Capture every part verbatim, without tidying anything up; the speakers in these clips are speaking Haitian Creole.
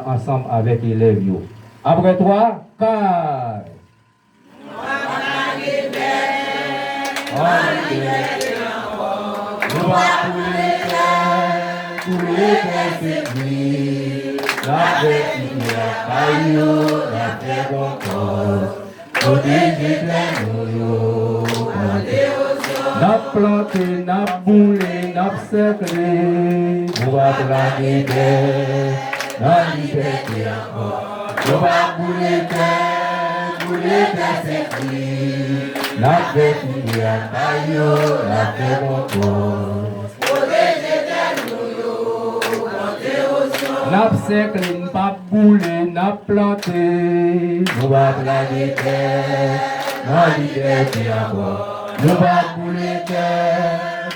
ansanm avèk elèv yo. Apre twa, kay. Nou p ap lage bèt, ann libète ankò. Nou p ap boule tè, boule tè se pli. N ap fè fimye ak kay yo, n ap fè konkòs. Pwoteje tè nou yo kont ewozyon. N ap plante, n ap boule, n ap sèkle. Nou p ap lage tè, n ap libète ankò. Nou p ap boule tè, boule tè se pli. N ap fè fimye ak kay yo, n ap fè konkòs. Pwoteje tè nou yo kont ewozyon. N ap sèkle, n p ap boule, n ap plante. Nou p ap lage tè, n ap libète ankò. Nou p ap boule tè,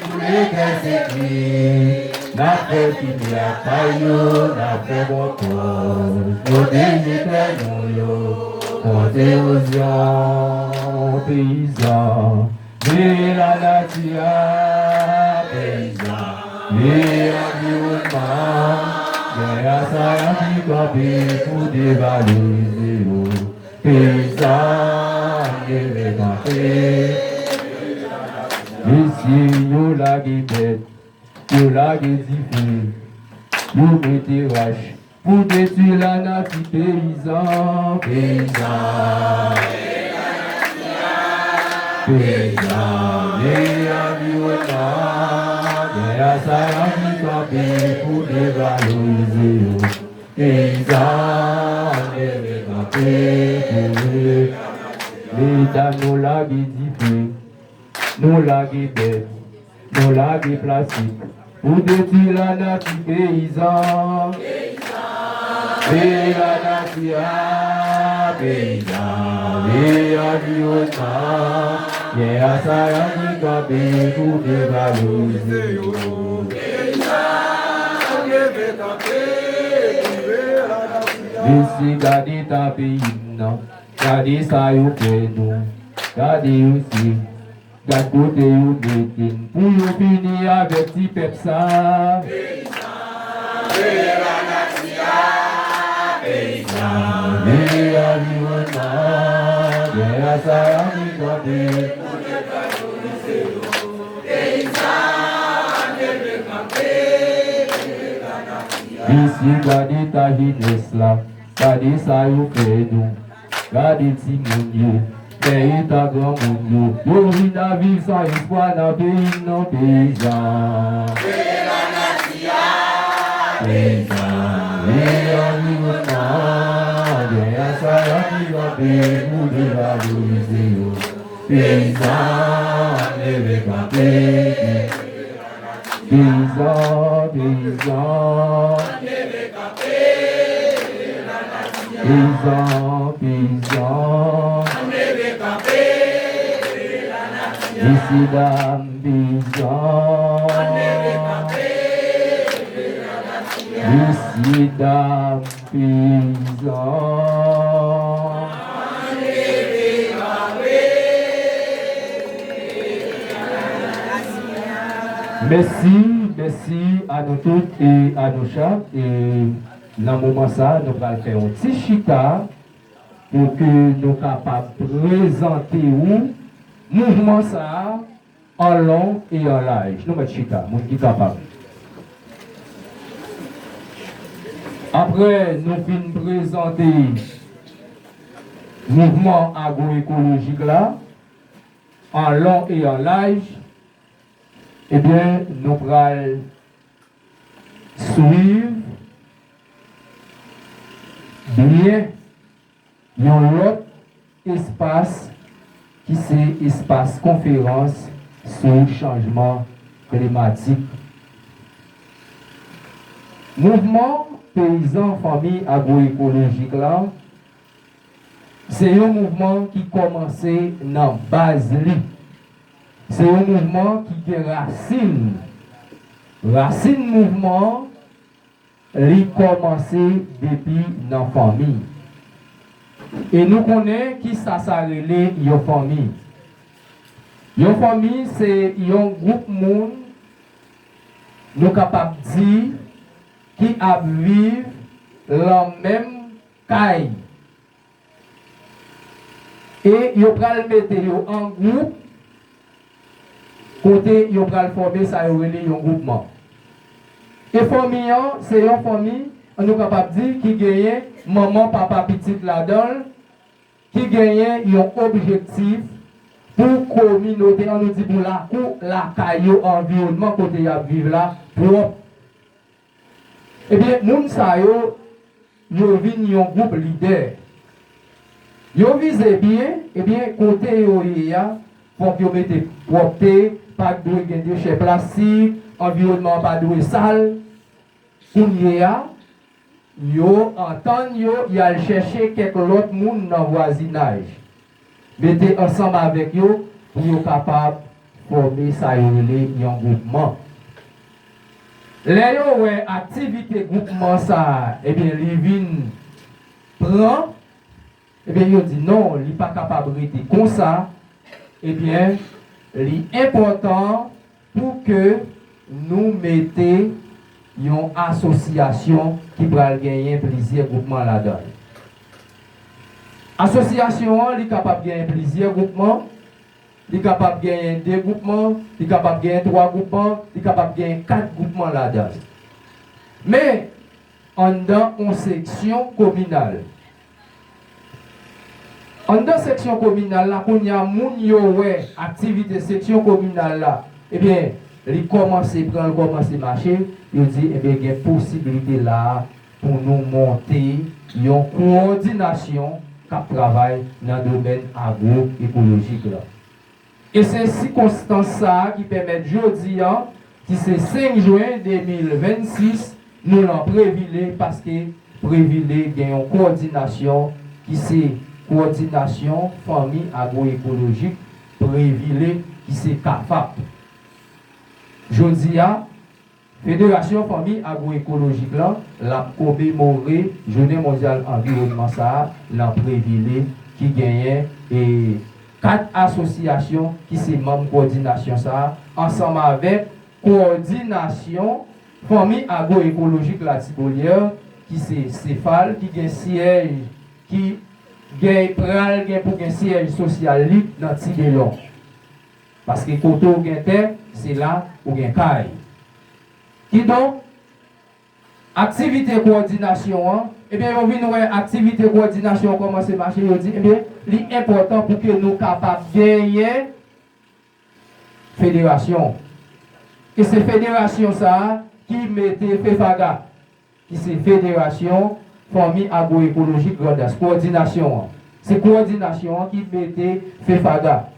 boule tè se pli. N ap fè fimye ak kay yo, n ap fè konkòs. Pwoteje tè nou yo kont ewozyon, peyizan. Veye lanati a, peyizan, veye anviwònman an. Gen asayran ki kanpe pou devalorize yo. Peyizan, leve kanpe. Mesye, yo lage bèt, yo lage dife, yo mete rach. Pou detwi lanati, peyizan, peyizan. Peyizan, veye anviwònman an. Gen asayran ki kanpe pou devalorize yo. Peyizan, leve kanpe pou Leta, nou lage dife. Nou lage bèt, nou lage plastik pou detwi lanati, peyizan. Veye lanati a, peyizan, veye anviwònman an. Gen asayran ki kanpe pou devalorize yo. Mesye, gade eta peyi m nan, gade sa yo fè nou, gade yo se Gad kote yo mete n pou yo fini avèk ti pèp sa. Peyizan, veye lanati a, peyizan, veye anviwònman an. Gen asayran ki kanpe pou devalorize yo. Peyizan, leve kanpe, veye lanati a. Mesye, gade eta jenès la, gade sa yo fè nou. Gade timoun yo, men eta granmoun yo. Yo vin ap viv san espwa nan peyi n nan, peyizan. Veye lanati a, peyizan. Veye anviwònman an. Gen asayran ki kanpe pou devalorize yo. Peyizan, leve kanpe. Peyizan, peyizan. Peyizan, peyizan. Mesye dam, peyizan. Mesye dam, peyizan. Mèsi, mèsi a nou tout e a nou chak. E nan moman sa, nou pral fè yon ti chita pou ke nou kapab prezante ou mouvman sa a an lon e an laj. Nou mèt chita, moun ki kapab. Apre nou fin prezante mouvman agwoekolojik la, an lon e an laj, ebyen, nou pral swiv byen yon lòt espas ki se espas konferans sou chanjman klimatik. Mouvman peyizan fanmi agwoekolojik la, se yon mouvman ki kòmanse nan baz li. Se yon mouvman ki gen rasin. Rasin mouvman an, li kòmanse depi nan fanmi. E nou konnen ki sa sa rele yon fanmi. Yon fanmi se yon gwoup moun, nou kapab di, ki ap viv lan menm kay. E yo pral mete yo an gwoup, kote yo pral fòme sa yo rele yon gwoupman. E fanmi an, se yon fanmi, nou kapab di, ki genyen manman, papa, pitit ladan l, ki genyen yon objektif pou kominote an, nou di pou lakou, lakay yo, anviwònman kote y ap viv la, pwòp. Ebyen, moun sa yo, yo vin yon gwoup lidè. Yo vize byen, ebyen, kote yo ye a, fòk yo mete pwòpte, pa t dwe gen dechè plastik, anviwònman an pa dwe sal. Kounye a, yo antann yo, y al chèche kèk lòt moun nan vwazinaj. Mete ansanm avèk yo pou yo kapab fòme sa yo rele yon gwoupman. Lè yo wè aktivite gwoupman sa a, ebyen, li vin pran, ebyen, yo di non, li pa kapab rete konsa, ebyen, li enpòtan pou ke nou mete yon asosyasyon ki pral genyen plizyè gwoupman ladan l. Asosyasyon an, li kapab genyen plizyè gwoupman, li kapab genyen de gwoupman, li kapab genyen twa gwoupman, li kapab genyen kat gwoupman ladan l. Men, anndan yon seksyon kominal. Anndan seksyon kominal la, kounye a, moun yo wè aktivite seksyon kominal la, ebyen, li kòmanse pran, li kòmanse mache, yo di, ebyen, gen posiblite la a pou nou monte yon kowòdinasyon k ap travay nan domèn agwoekolojik la. E se sikonstans sa a ki pèmèt jodi a, ki se senk jen de mil vennsis, nou lan Prèvilé, paske Prèvilé gen yon kowòdinasyon ki se Kowòdinasyon Fanmi Agwoekolojik Prèvilé, ki se kafap. Jodi a, Federasyon Fanmi Agwoekolojik lan, l ap komemore Jounen Mondyal Anviwònman sa a lan Prèvilé, ki genyen, e, kat asosyasyon ki se manm kowòdinasyon sa a, ansanm avèk Kowòdinasyon Fanmi Agwoekolojik Latibolière, ki se CEFAL, ki gen syèj, ki gen, pral gen pou gen syèj sosyal li nan Tibelon. Paske kote w gen tè, se la ou gen kay. Kidonk, aktivite kowòdinasyon an, ebyen, yo vin wè aktivite kowòdinasyon an kòmanse mache, yo di, ebyen, li enpòtan pou ke nou kapab genyen federasyon. E se federasyon sa a ki mete FEFAGA, ki se Federasyon Fanmi Agwoekolojik Grandans, kowòdinasyon an. Se kowòdinasyon an ki mete FEFAGA.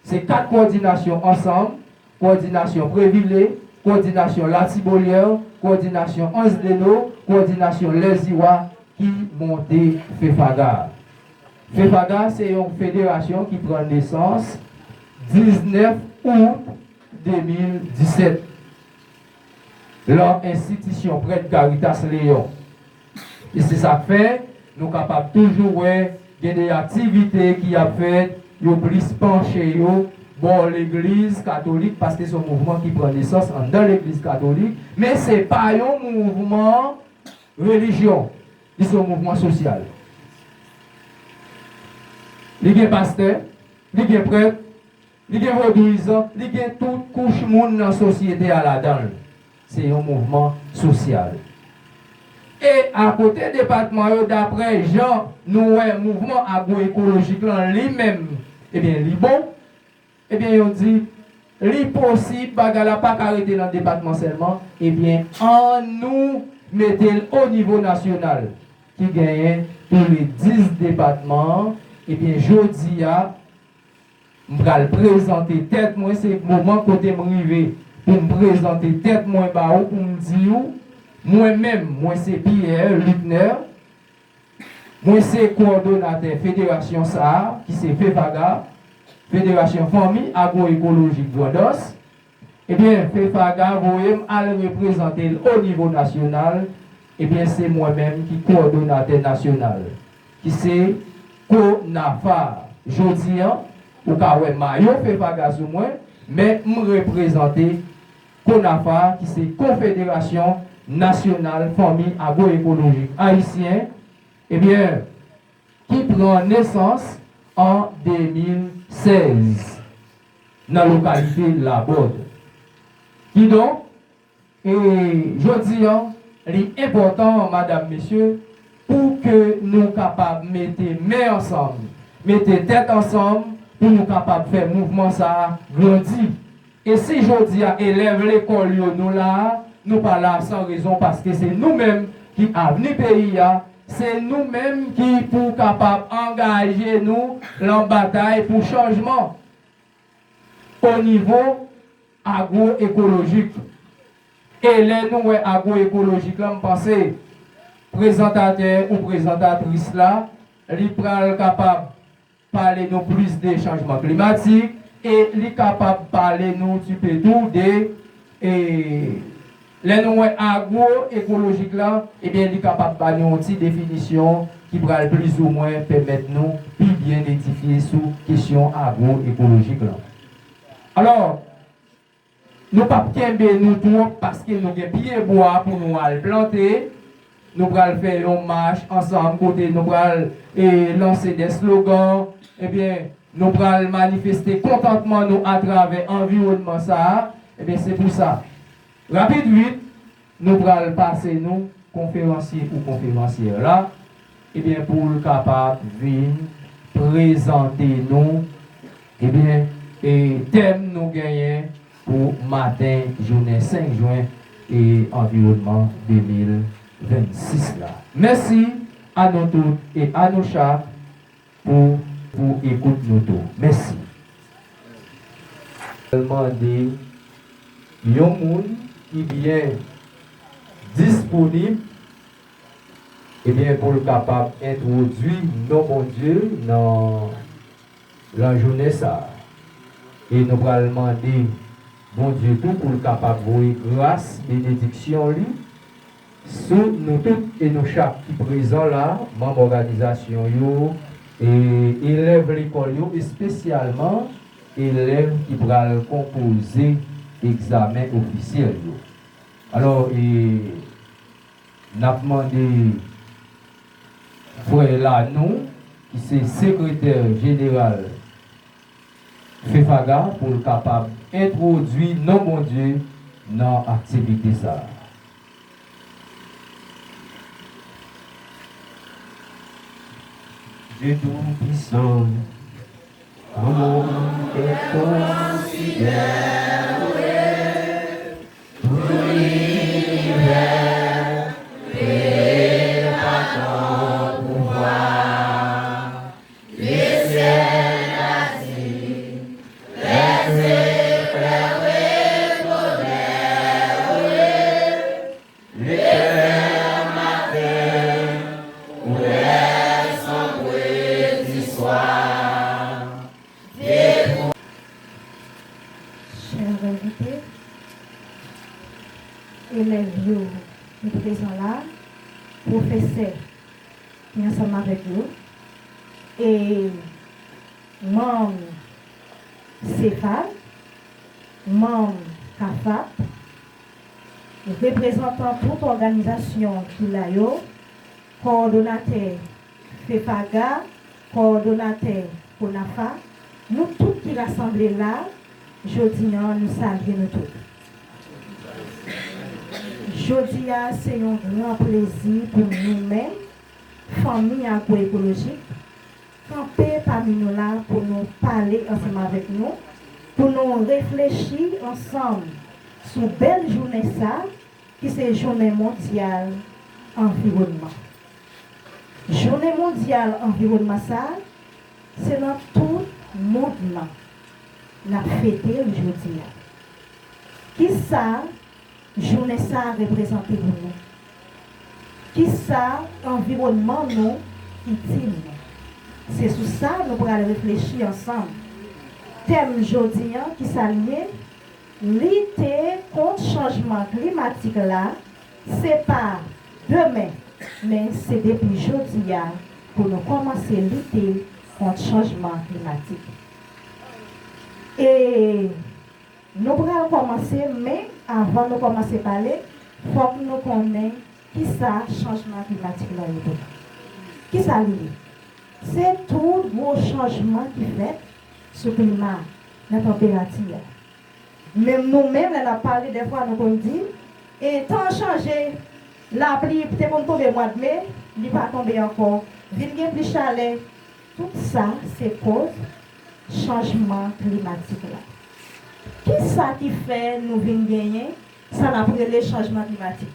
Se kat kowòdinasyon ansanm, kowòdinasyon Prèvilé, kowòdinasyon Latibolière, kowòdinasyon Anse des Naux, kowòdinasyon Lèziwa ki monte FEFAGA. FEFAGA se yon federasyon ki pran nesans diznèf out de mil disèt lan enstitisyon prèt Caritas León. E se sa k fè nou kapab toujou wè gen de aktivite ki ap fèt, yo plis panche yo bò legliz katolik, paske se yon mouvman ki pran nesans anndan legliz katolik, men se pa yon mouvman relijyon, li se yon mouvman sosyal. Li gen pastè, li gen prèt, li gen vodouyizan, li gen tout kouch moun nan sosyete a ladan l. Se yon mouvman sosyal. E akote depatman yo, daprè jan nou wè mouvman agwoekolojik lan li menm, ebyen, li bon, ebyen, yo di, li posib, bagay la pa ka rete nan depatman sèlman, ebyen, annou mete l o nivo nasyonal, ki genyen tou le dis depatman an, ebyen, jodi a, m pral prezante tèt mwen, se moman kote m rive pou m prezante tèt mwen ba ou, pou m di ou, mwen menm, mwen se Pierre Luckner, mwen se kowòdonatè federasyon sa a, ki se FEFAGA, Federasyon Fanmi Agwoekolojik Grandans. Ebyen, FEFAGA voye m al reprezante l o nivo nasyonal. Ebyen, se mwen menm ki kowòdonatè nasyonal, ki se KONAFA. Jodi a, ou ka wè mayo FEFAGA sou mwen, men m reprezante KONAFA, ki se Konfederasyon Nasyonal Fanmi Agwoekolojik Ayisyen, ebyen, ki pran nesans an de mil sèz nan lokalite Labòd. Kidonk, e jodi a, li enpòtan, madanm, mesye, pou ke nou kapab mete men ansanm, mete tèt ansanm, pou nou kapab fè mouvman sa a grandi. E si jodi a elèv lekòl yo nou la a, nou pa la a san rezon, paske se nou menm ki avni peyi a, se nou menm ki pou kapab angaje nou lan batay pou chanjman o nivo agwoekolojik. E lè nou wè agwoekolojik la, m panse prezantatè ou prezantatris la, li pral kapab pale nou plis de chanjman klimatik e li kapab pale nou tipe tou de, e, lè nou wè agwoekolojik la, ebyen, li kapab ba nou yon ti definisyon ki pral plizoumwen pèmèt nou pi byen edifye sou kesyon agwoekolojik la. Alò, nou p ap kenbe nou twòp paske nou gen pye bwa pou nou al plante. Nou pral fè yon mach ansanm kote nou pral, e, lanse de slogan. Ebyen, nou pral manifeste kontantman nou atravè anviwònman sa a. Ebyen, se pou sa, rapid vit, nou pral pase nou konferansye ou konferansyè la, ebyen, pou l kapab vin prezante nou, ebyen, e, tèm nou genyen pou maten jounen senk jen e anviwònman de mil vennsis la. Mèsi a nou tout e a nou chak pou, pou ekout nou tou. Mèsi. Mande yon moun ki byen disponib, ebyen, pou l kapab entwodui non Bondye nan, nan jounen sa a. E nou pral mande Bondye tou pou l kapab voye gras, benediksyon li sou nou tout e nou chak ki prezan la, manm òganizasyon yo, e elèv lekòl yo, espesyalman elèv ki pral konpoze egzamen ofisyèl yo. Alò, e, n ap mande frè Lanou, ki se sekretè jeneral FEFAGA, pou l kapab entwodui non Bondye nan aktivite sa a. Dye Toupisan, yon moun ke konsidere pou linivè, kreye pa ton pouvwa. Lesyèl, latè, lèzèklè, rekonèt, letènèl maten, ou lè sonbre di swa. Chè envite, elèv yo ki prezan la, pwofesè ki ansanm avèk yo, e manm CEFAG, manm CAFAP, reprezantan tout òganizasyon ki la yo, kowòdonatè FEFAGA, kowòdonatè KONAFA, nou tout ki rasanble la, jodi a, nou salye nou tout. Jodi a, se yon gran plezi pou nou menm, Fanmi Agwoekolojik, kanpe pami nou la pou nou pale ansanm avèk nou, pou nou reflechi ansanm sou bèl jounen sa, ki se Jounen Mondyal Anviwònman. Jounen Mondyal Anviwònman sa, se nan tout mond lan n ap fete l jodi a. Kisa jounen sa a reprezante pou nou? Kisa anviwònman nou itil nou? Se sou sa nou pral reflechi ansanm. Tèm jodi a, kisa l ye? Lite kont chanjman klimatik la, se pa demen, men se depi jodi a pou nou kòmanse lite kont chanjman klimatik. E nou pral kòmanse, men avan nou kòmanse pale, Fòk nou konnen kisa chanjman klimatik la ye tou. Kisa li ye? Se tout gwo chanjman ki fèt sou klima, nan tanperati a. Menm nou menm, lè n ap pale, dèfwa nou konn di, e tan chanje, lapli te konn tonbe mwa de me, li pa tonbe ankò, vin gen plis chalè. Tout sa se koz chanjman klimatik la. Kisa ki fè nou vin genyen sa n ap rele chanjman klimatik?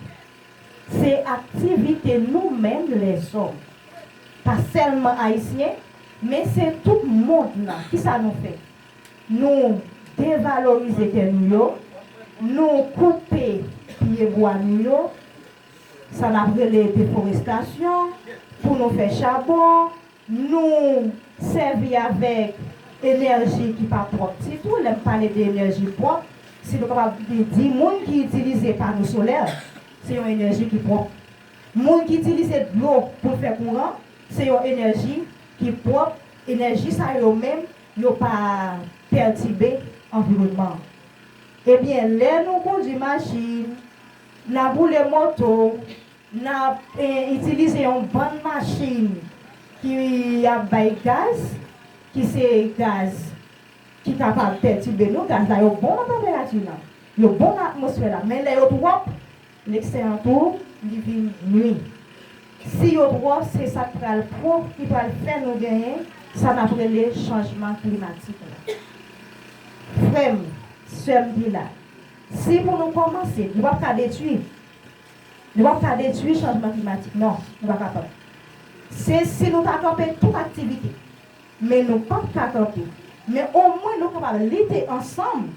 Se aktivite nou menm lèzòm. Pa sèlman Ayisyen, men se tout mond lan. Kisa nou fè? Nou devalorize tè nou yo, nou koupe pyebwa nou yo, sa n ap rele deforestasyon, pou nou fè chabon, nou sèvi avèk enèji ki pa pwòp ditou. Lè m pale de enèji pwòp, si nou kapab di, di moun ki itilize pano solè, se yon enèji ki pwòp. Moun ki itilize dlo pou l fè kouran, se yon enèji ki pwòp. Enèji sa yo menm, yo pa pètibe anviwònman an. Ebyen, lè nou kondui machin, n ap woule moto, n ap, eh, itilize yon bann machin ki ap bay gaz, ki se gaz ki kapab pètibe nou. Gaz la, yo bon nan tanperati la, yo bon nan atmosfè la, men lè yo twòp, leksè an tou, li vin nwi. Si yo twòp, se sa k pral pwo-, ki pral fè nou genyen sa n ap rele chanjman klimatik la. Frè m, sè m ki la, si pou nou kòmanse, nou p ap ka detwi, nou p ap ka detwi chanjman klimatik, non, nou pa kapab. Se si nou ta kanpe tout aktivite, men nou p ap ka kanpe. Men omwen nou kapab lite ansanm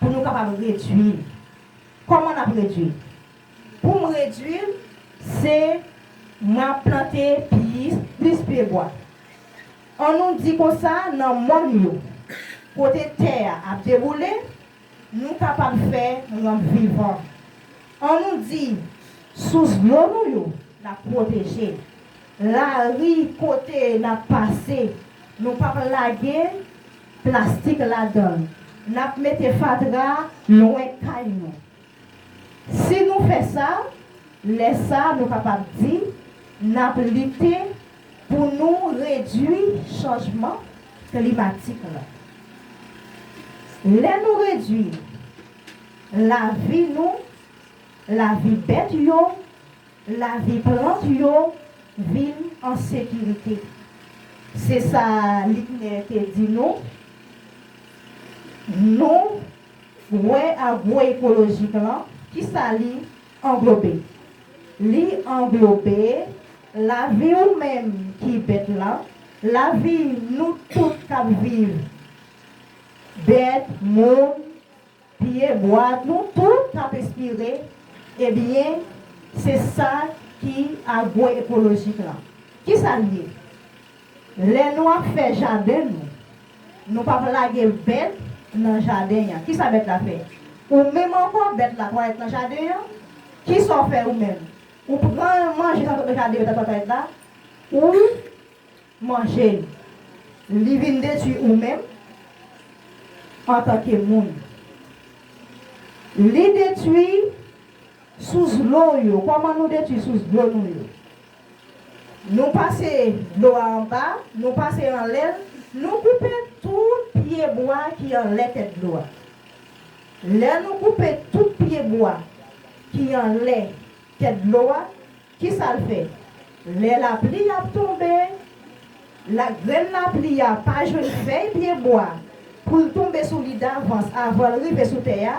pou nou kapab redui l. Kòman n ap redui l? Pou m redui l, se m ap plante plis, plis pyebwa. Ann nou di konsa, nan mòn yo, kote tè a ap deboule, nou kapab fè ranp vivan. Ann nou di, sous dlo nou yo, n ap pwoteje. Lari kote n ap pase, nou p ap lage plastik ladan l. N ap mete fatra lwen kay nou. Si nou fè sa, lè sa a nou kapab di n ap lite pou nou redui chanjman klimatik la. Lè nou redui lavi nou, lavi bèt yo, lavi plant yo vin an sekirite. Se sa Liknè te di nou. Nou wè agwoekolojik lan, kisa li anglobe? Li anglobe lavi ou menm ki bèt la, lavi nou tout k ap viv, bèt, moun, pyebwa, nou tout k ap respire, ebyen, se sa ki agwoekolojik lan. Kisa l ye? Lè nou ap fè jaden nou, nou p ap lage bèt nan jaden an. Kisa bèt la fè? Ou menm ankò, bèt la parèt nan jaden an. Kisa w fè ou menm? Ou pran manje sa sot nan jaden, bèt la parèt la, ou manje l. Li vin detwi ou menm antanke moun. Li detwi sous dlo yo. Kòman nou detwi sous dlo nou yo? Nou pase dlo a anba, nou pase anlè l, nou koupe tout pyebwa ki anlè tèt dlo a. Lè nou koupe tout pyebwa ki anlè tèt dlo a, kisa l fè? Lè lapli ap tonbe, la, grenn lapli a pa jwenn fèy pyebwa pou l tonbe sou li davans avan l rive sou tè a,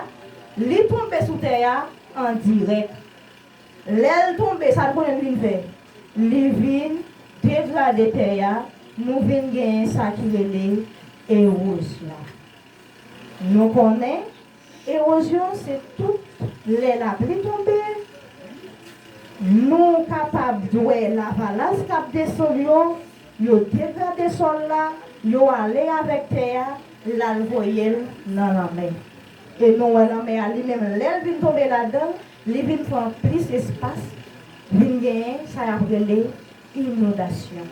li tonbe sou tè a an dirèk. Lè l tonbe, sa n konnen l vin fè? Li vin degrade tè a, nou vin genyen sa ki rele ewozyon. Nou konnen ewozyon se tout lè lapli tonbe, nou kapab wè lavalas k ap desann yo, yo degrade sòl la, yo ale avèk tè a, l al voye l nan lanmè. E nou wè lanmè a li menm, lè l vin tonbe ladan l, li vin pran plis espas, vin genyen sa y ap rele inondasyon.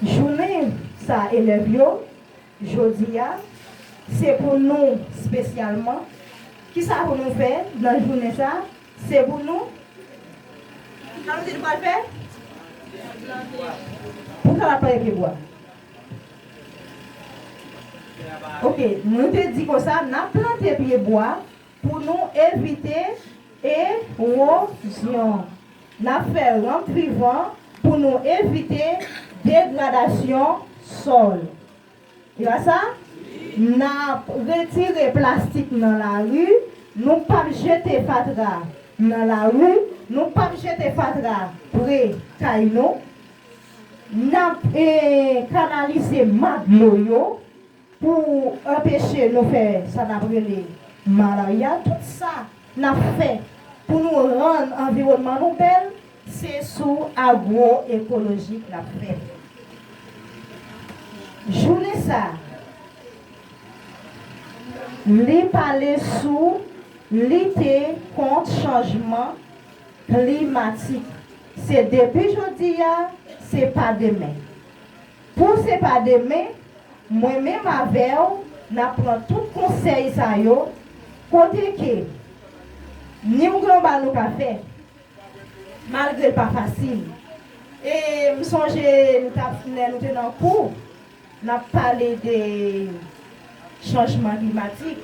Jounen sa a, elèv yo, jodi a, se pou nou espesyalman Kisa pou nou fè nan jounen sa? Se pou nou, sa nou di nou pral fè? Pou sa n ap plante pye bwa. Ok, nou te di konsa, n ap plante pye bwa pou nou evite ewozyon. N ap fè ranp vivan pou nou evite degradasyon sòl. E pa sa? N ap retire plastik nan lari, nou p ap jete fatra nan lari, nou p ap jete fatra pre kay nou. N ap, eh, kanalize ma dlo yo pou anpeche nou fè sa n ap rele malarya. Tout sa n ap fè pou nou rann anviwònman nou bèl, se sou agwoekolojik n ap fè l. Jounen sa a, li pale sou lite kont chanjman klimatik. Se depi jodi a, se pa demen. Pou se pa demen, mwen menm avè w, n ap pran tout konsèy sa yo, kote ke ni yon granba nou ka fè, malgre l pa fasil. E m sonje nou t ap, lè nou te nan kou, n ap pale de chanjman klimatik.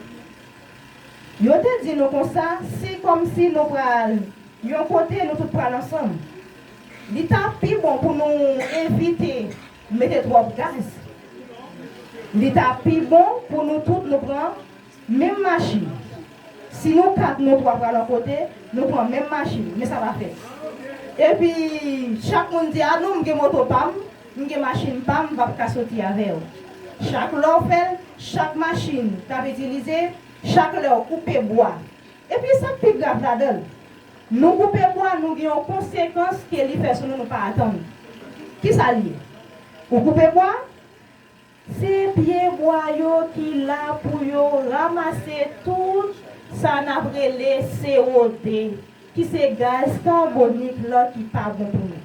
Yo te di nou konsa, si kòmsi nou pral yon kote, nou tout pral ansanm. Li t ap pi bon pou nou evite mete twòp gaz. Li t ap pi bon pou nou tout nou pran menm machin. Si nou kat, nou twa pral yon kote, nou pran menm machin, men sa pa fèt. Epi, chak moun di, "A non, m gen moto pa m, m gen machin pa m, m p ap ka soti avè w." Chak lè w fè l, chak machin k ap itilize, chak lè w koupe bwa. Epi, sa k pi grav ladan l, nou koupe bwa, nou gen yon konsekans ke li fè sou nou, nou pa atann. Kisa l ye? Ou koupe bwa, se pye bwa yo ki la pou yo ranmase tout sa n ap rele C O de, ki se gaz kabonik lan ki pa bon pou nou.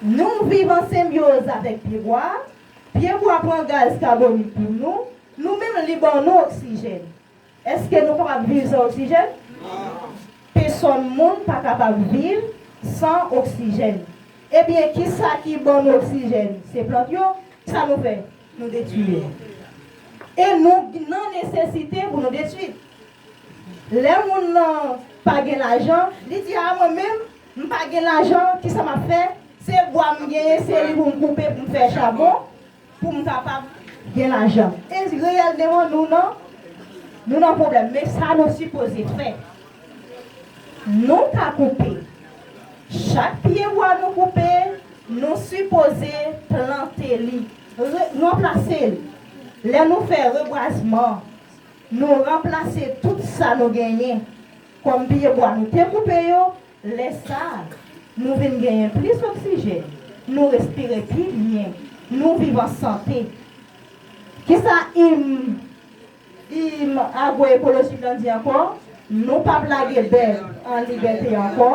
Nou viv an senbyoz avèk pye bwa, pye bwa pran gaz kabonik pou nou, nou menm li ban nou oksijèn. Èske nou kapab viv san oksijèn? Pèsòn moun pa kapab viv san oksijèn. Ebyen, kisa ki ban nou oksijèn? Se plant yo. Sa nou fè? Nou detwi yo. E nou nan nesesite pou nou detwi. Lè moun nan pa gen lajan, li di, "A, mwen menm, m pa gen lajan, kisa m ap fè? Se bwa m genyen, se li pou m koupe, pou m fè chabon." Pou m kapab gen lajan. E reyèlman, nou nan, nou nan pwoblèm. Men sa nou sipoze fè, nou ka koupe. Chak pye bwa nou koupe, nou sipoze plante li. Re-, ranplase l. Lè nou fè rebwazman, nou ranplase tout sa nou genyen kòm pye bwa nou te koupe yo, lè sa a, nou vin genyen plis oksijèn, nou respire pi byen, nou viv an sante. Kisa im, im agwoekolojik lan di ankò? Nou p ap lage bèt an libète ankò.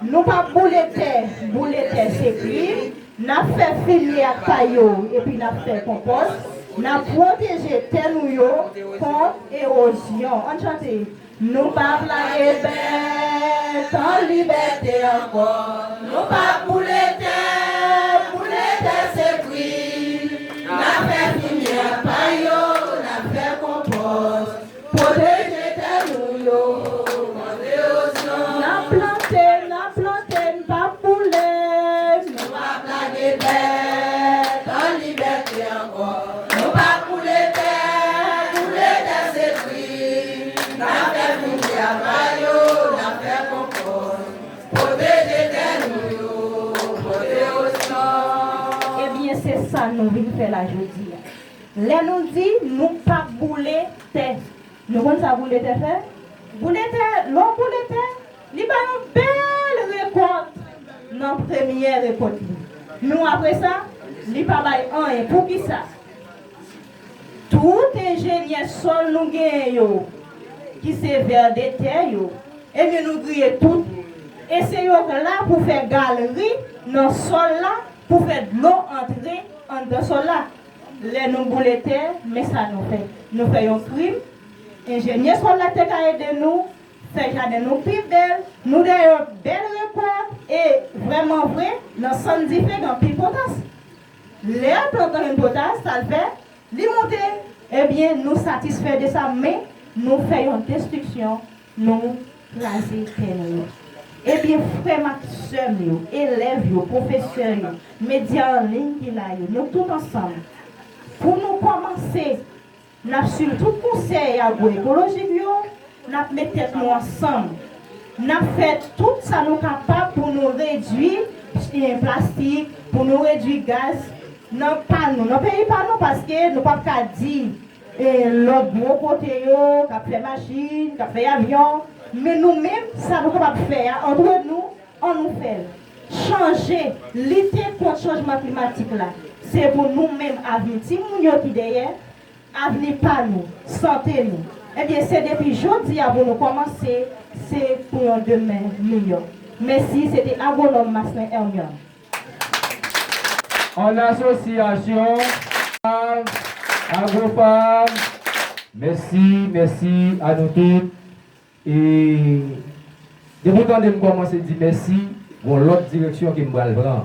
Nou p ap boule tè, boule tè se krim. N ap fè fimye ak pay yo, epi n ap fè konpòs. N ap pwoteje tè nou yo kont ewozyon. Ann chante. Nou p ap lage bèt an libète ankò. Nou p ap boule tè, boule tè se krim. N ap fè fimye ak pay yo, n ap fè konpòs. Pwoteje tè nou yo kont ewozyon. N ap plante, n ap plante, n p ap boule. Nou p ap lage bèt an libète ankò. Nou p ap boule tè, boule tè se krim. N ap fè fimye ak pay yo, n ap fè konpòs. Pwoteje tè nou yo kont ewozyon. Ebyen, se sa nou vin fè la jodi a. Lè nou di nou p ap boule tè, nou konn sa boule tè fè? Boule tè, lè w boule tè, li bay yon bèl rekòt nan premyè rekòt li. Men apre sa, li pa bay anyen. Poukisa? Tout enjenyè sòl nou genyen yo, ki se vè de tè yo, ebyen, nou griye tout. E se yo k la pou fè galri nan sòl la, pou fè dlo antre anndan sòl la. Lè nou boule tè, men sa nou fè. Nou fè yon krim, Enjenyè solè te ka ede nou fè jaden nou pi bèl, nou dèyè bèl rekòt, e vrèman vre, nan sann dife gen anpil potas. Lè plant lan gen potas, sa l fè, li monte. Ebyen, nou satisfè de sa, men nou fè yon destriksyon, nou kraze tè nou yo. Ebyen, frè m ak sè m yo, elèv yo, pwofesè yo, medya an liy ki la yo, nou tout ansanm, pou nou kòmanse, n ap swiv tout konsèy agwoekolojik yo, n ap met tèt nou ansanm, n ap fè tout sa nou kapab pou nou redui, eh, plastik, pou nou redui gaz nan pa nou, nan peyi pa nou, paske nou p ap ka di, eh, lòt gwo kote yo, k ap fè machin, k ap fè avyon, men nou menm, sa nou kapab fè a, antre nou, ann nou fè l. Chanje, lite kont chanjman klimatik la, se pou nou menm, avni timoun yo ki dèyè, avni pa nou, sante nou. Ebyen, se depi jodi a pou nou kòmanse, se pou yon demen miyò. Mèsi, se te Agwonòm Maslin Hermione. An asosyasyon, Agrofab, mèsi, mèsi a nou tout. E depi w tande m kòmanse di mèsi, gon lòt direksyon ke m pral pran.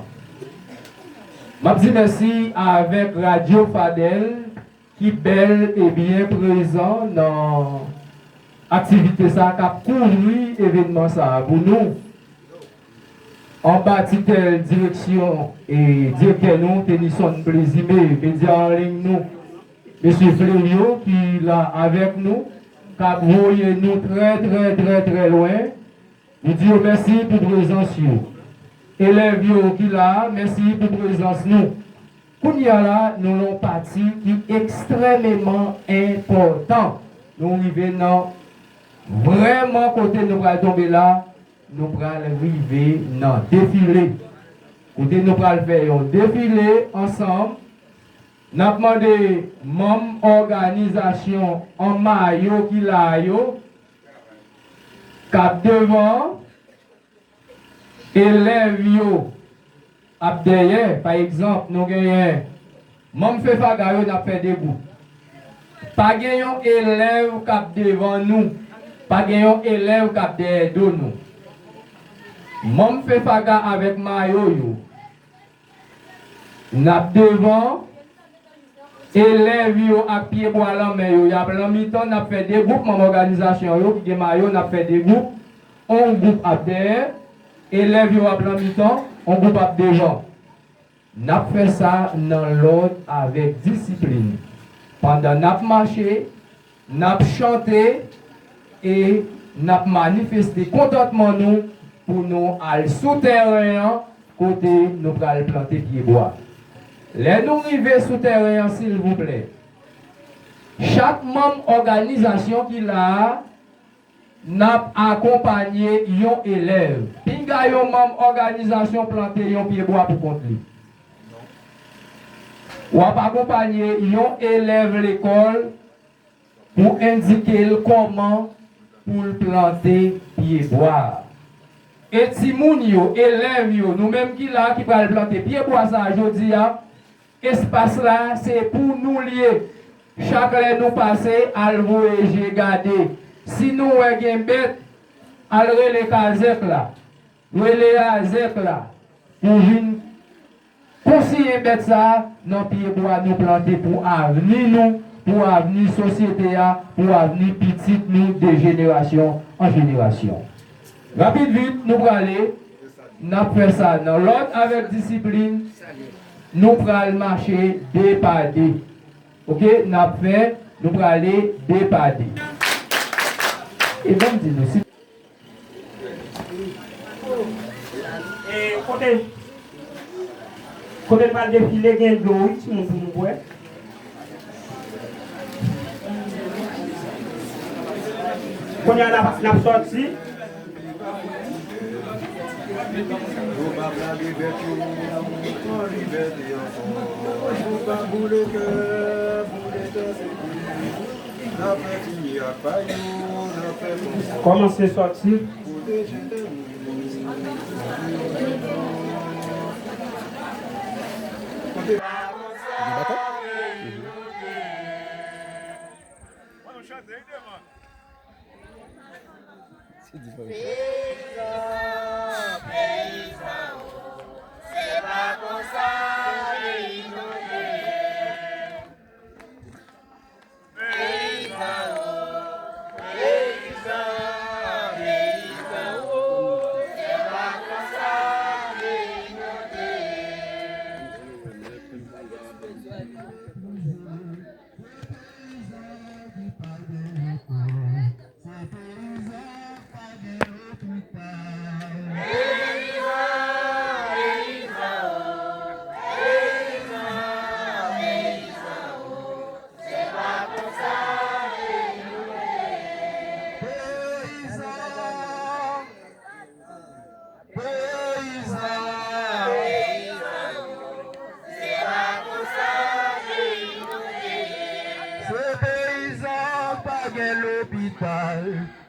M ap di mèsi avèk Radyo Fadèl ki bèl e byen prezan nan aktivite sa a k ap kouvri evènman sa a pou nou. Anba titèl direksyon e direktè nou, Tenison Plezime, medya an liy nou, mesye Flerio ki la avèk nou, k ap voye nou trè, trè, trè, trè lwen. Nou di yo mèsi pou prezans yo. Elèv yo ki la a, mèsi pou prezans nou. Kounye a la, nou nan yon pati ki ekstrèmeman enpòtan. Nou rive nan vrèman kote nou pral tonbe la, nou pral rive nan defile. Kote nou pral fè yon defile ansanm. N ap mande manm òganizasyon an mayo ki la a yo, k ap devan an, elèv yo ap dèyè. Pa egzanp, nou genyen manm FEFAGA yo, n ap fè de gwoup. Pa gen yon elèv k ap devan nou, pa gen yon elèv k ap dèyè do nou. Manm FEFAGA avèk mayo yo, n ap devan, elèv yo ak pyebwa lan men yo, y ap lan mitan, n ap fè de gwoup, manm òganizasyon yo ki gen mayo, n ap fè de gwoup, yon gwoup ap dèyè, elèv yo ap lan mitan, yon gwoup ap devan. N ap fè sa nan lòd avèk disiplin. Pandan n ap mache, n ap chante e n ap manifeste kontantman nou pou nou al sou tèren an kote nou pral plante pyebwa. Lè nou rive sou tèren an, silvouplè, chak manm òganizasyon ki la a, n ap akonpanye yon elèv. Pinga yon manm òganizasyon plante yon pyebwa pou kont li. W ap akonpanye yon elèv lekòl pou endike l kòman pou l plante pyebwa a. E timoun yo, elèv yo, nou menm ki la a ki pral plante pyebwa sa a jodi a, espas la se pou nou l ye. Chak lè nou pase, al voye je gade. Si nou wè gen bèt, al rele kazèk la. Rele azèk la pou vin konsiyen bèt sa a nan pyebwa nou plante pou avni nou, pou avni sosyete a, pou avni pitit nou de jenerasyon an jenerasyon. Rapid vit, nou prale, n ap fè sa nan lòd avèk disiplin, nou pral mache de pa de. Oke, n ap fè, nou prale de pa de. E ban m di nou, si E kote, kote n pral defile, gen dlo, wi, timoun, pou nou bwè. Kounye a, n ap, n ap sòti. Nou p ap lage bèt yo, nou pran libète ankò. Nou p ap boule kè, boule kè, se pou nou. N ap fè fimi ak pay yo, n ap fè konsa. Kòmanse sòti. Pwoteje tè nou. Kote. Gen batay? Mhm. An nou chante, wi, devan. Peyizan, peyizan, o, se pa konsa peyi nou te ye. Peyizan, o, peyizan, peyizan, o, se pa konsa peyi nou te ye. Se peyizan ki pa gen lekòl. Se peyizan k pa gen lopital. Peyizan, peyizan, o, peyizan, peyizan, o, se pa konsa peyi nou te ye. Peyizan. Peyizan, se pa konsa peyi nou te ye. Se peyizan k pa gen lopital.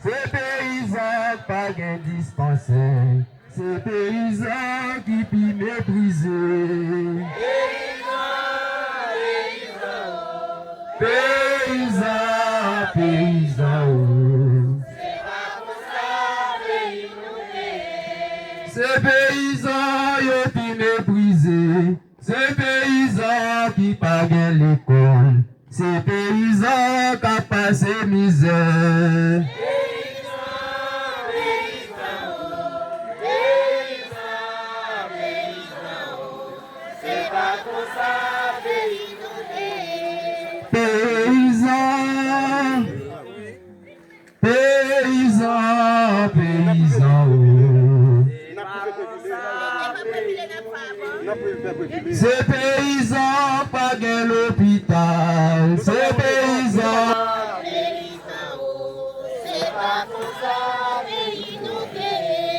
Se peyizan k pa gen dispansè. Se peyizan ki pi meprize. Peyizan, peyizan, o. Peyizan, peyizan, o. Se pa konsa peyi nou te ye. Se peyizan yo pi meprize. Se peyizan ki pa gen lekòl. Se peyizan k ap pase mizè. Peyizan, peyizan, o. Peyizan, peyizan, o. Se pa konsa peyi nou te ye. Peyizan. Peyizan, peyizan, o. Se peyizan k pa gen lopital. Se peyizan.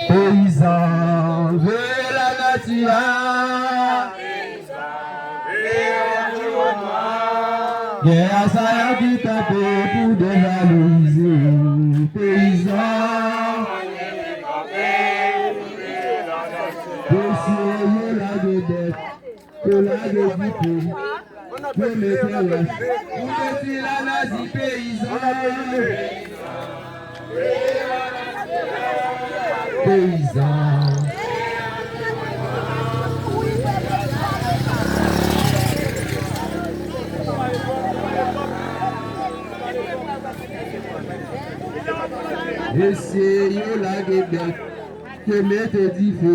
Peyizan, veye lanati a. Gen asayan ki kanpe pou devalorize peyizan. Mesye, yo lage bèt, yo lage dife, yo mete wòch pou detwi lanati peyizan. Peyizan. Mesye, yo lage bèt, yo mete dife,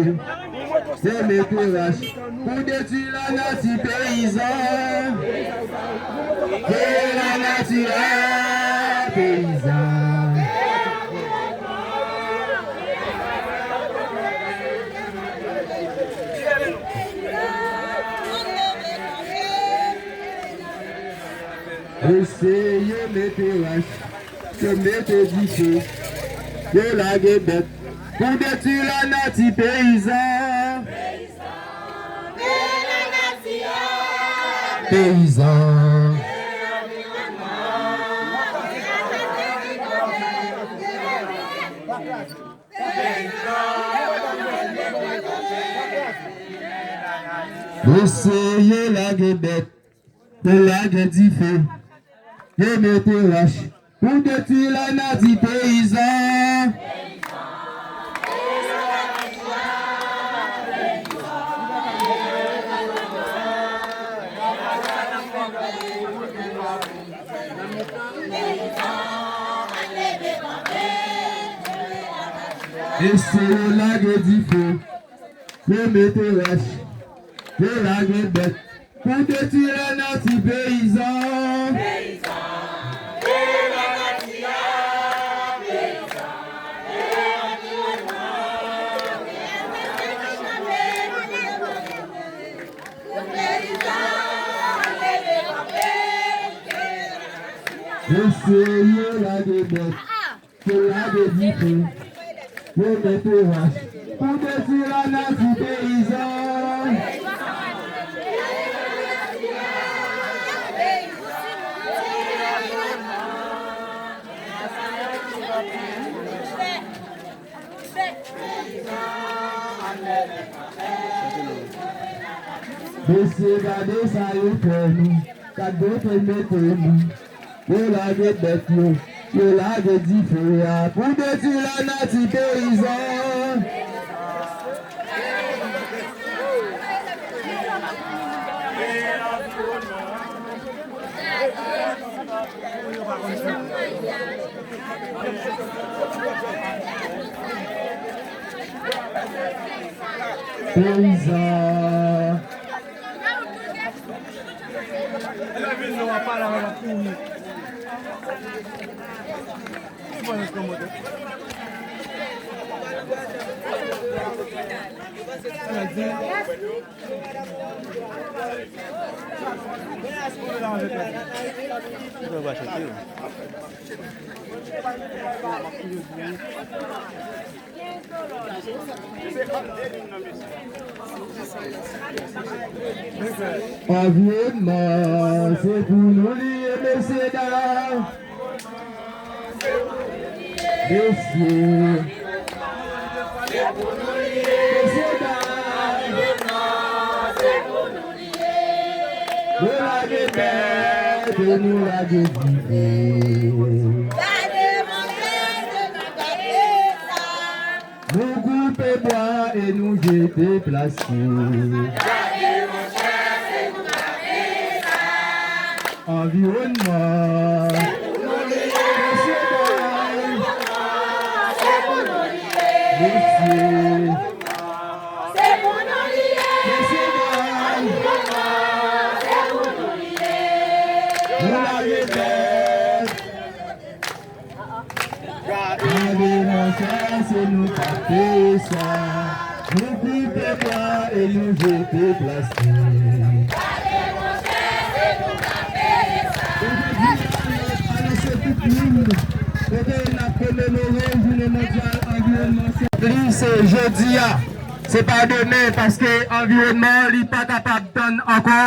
yo mete wòch. Pou detwi lanati peyizan. Veye lanati a, peyizan. Mesye, yo mete wòch. Yo mete dife, yo lage bèt pou detwi lanati peyizan. Peyizan. Mesye, yo lage bèt. Yo lage dife, yo mete wòch pou detwi lanati peyizan. Mesye, yo lage dife, yo mete wòch, yo lage bèt pou detwi lanati peyizan. Mesye, yo lage bèt. Yo lage dife, yo mete wòch pou detwi lanati peyizan. Mesye, gade sa yo fè nou, gade kote yo mete nou. Yo lage bèt yo, Yo lage dife a pou detwi lanati peyizan. Peyizan. Anviwònman, se pou nou li ye, mesye dam. Mesye. Mesye dam. Nou lage bèt e nou lage dife. Gade monchè, se nou k ap fè sa. Nou koupe bwa e nou jete plastik. Gade monchè, se nou k ap fè sa. Anviwònman. Mesye dam. Mesye. Mesye dam. Nou lage bèt. Gade monchè, se nou k ap peye sa. Nou koupe bwa e nou jete plastik. Gade monchè, se nou k ap peye sa. Jodi a, n ap anonse tout moun kote n ap komemore Jounen Mondyal Anviwònman. Li se jodi a, se pa demen, paske anviwònman an, li pa kapab tann ankò.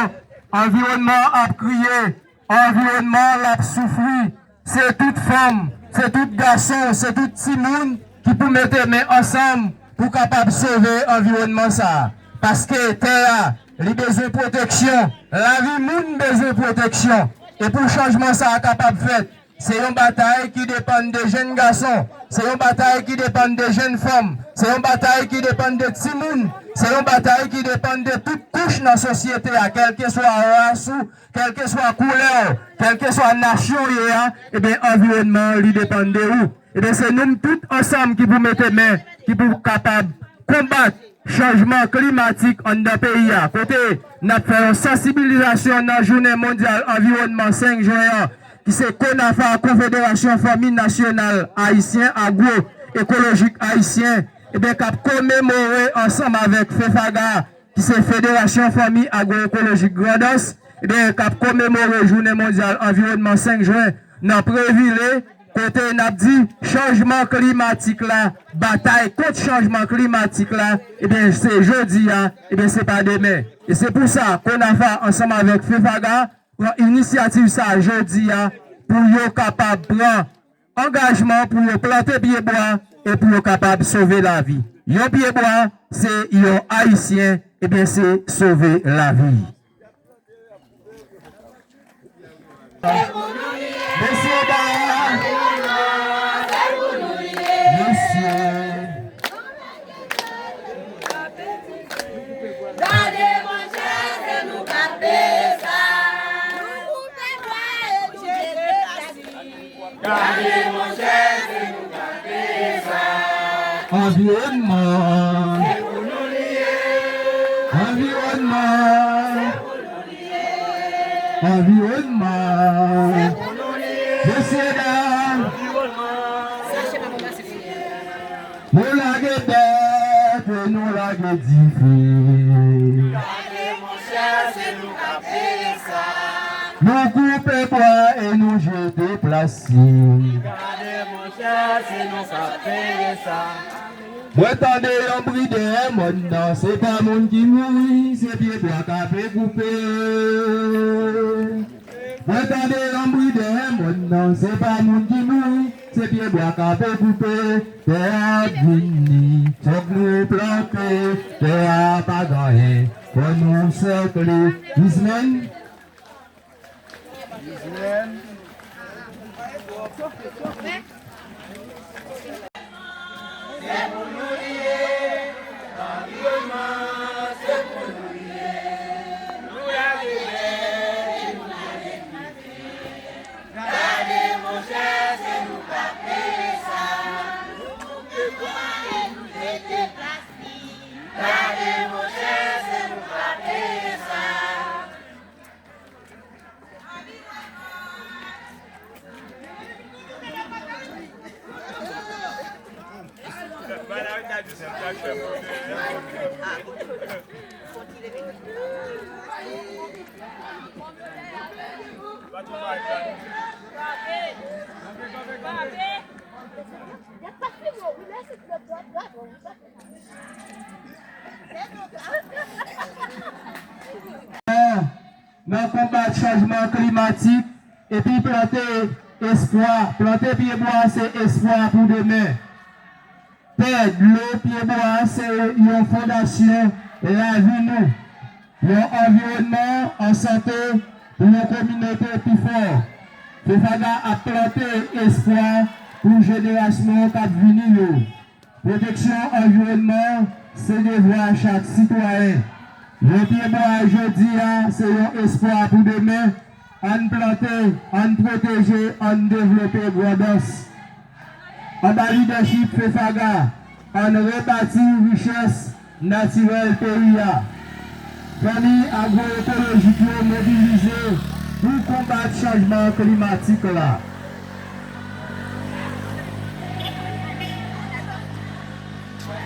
Anviwònman an ap kriye. Anviwònman an l ap soufri. Se tout fanm, se tout gason, se tout timoun ki pou mete men ansanm pou kapab sove anviwònman sa a. Paske tè a, li bezwen pwoteksyon, lavi moun bezwen pwoteksyon. E pou chanjman sa a kapab fèt, se yon batay ki depann de jèn gason, se yon batay ki depann de jèn fanm, se yon batay ki depann de timoun, se yon batay ki depann de tout kouch nan sosyete a, kèlkeswa ras ou, kèlkeswa koulè w, kèlkeswa nasyon w ye a, ebyen, anviwònman an, li depann de ou. Ebyen, se nou tout ansanm ki pou mete men, ki pou kapab konbat chanjman klimatik anndan peyi a. Kote n ap fè yon sansibilizasyon nan Jounen Mondyal Anviwònman senk jen an, ki se konafa, Konfederasyon Fanmi Nasyonal Ayisyen Agwo Ekolojik Ayisyen, ebyen, k ap komemore ansanm avèk fefaga, ki se Federasyon Fanmi Agwoekolojik Grandans, ebyen, k ap komemore Jounen Mondyal Anviwònman senk jen nan Previle, kote n ap di chanjman klimatik la, batay kont chanjman klimatik la, ebyen, se jodi a, ebyen, se pa demen. E se pou sa, konafa, ansanm avèk fefaga, pran inisyativ sa a jodi a pou yo kapab pran angajman pou yo plante pyebwa e pou yo kapab sove lavi. Yon pyebwa, se yon Ayisyen, ebyen, se sove lavi. Mesye dam, mesye. Gade monchè, se nou k ap peye sa. Nou koupe bwa e nou jete plastik. Gade monchè, se nou k ap peye sa. Anviwònman. Se pou nou li ye. Anviwònman. Se pou nou li ye. Anviwònman. Se pou nou li ye. Mesye dam. Anviwònman. Nou lage bèt e nou lage dife. Gade monchè, se nou k ap peye sa. Nou koupe bwa e nou jete plastik. Gade monchè, se nou k ap peye sa. Mwen tande yon bri dèyè mòn nan, se pa moun ki mouri, se pyebwa k ape koupe. Mwen tande yon bri dèyè mòn nan, se pa moun ki mouri, se pyebwa k ape koupe. Tè a ap vini, fòk nou plante, tè a pa ganyen, fò nou sèkle. Bizmen. Bizmen. Gade monchè, se nou k ap peye sa. Nou koupe bwa e nou jete plastik. Gade monchè, se nou k ap peye sa. Nan konbat chanjman klimatik epi plante espwa. Plante pyebwa se espwa pou demen. Tè, dlo, pyebwa se yon fondasyon lavi nou. Yon anviwònman an sante pou yon kominote pi fò. FEFAGA ap plante espwa pou jenerasyon k ap vini yo. Pwoteksyon anviwònman se devwa chak sitwayen. Yon pyebwa jodi a se yon espwa pou demen. Ann plante, ann pwoteje, ann devlope Grandans. Anba lidèchip FEFAGA, ann rebati richès natirèl peyi a. Fanmi agwoekolojik yo mobilize pou konbat chanjman klimatik la.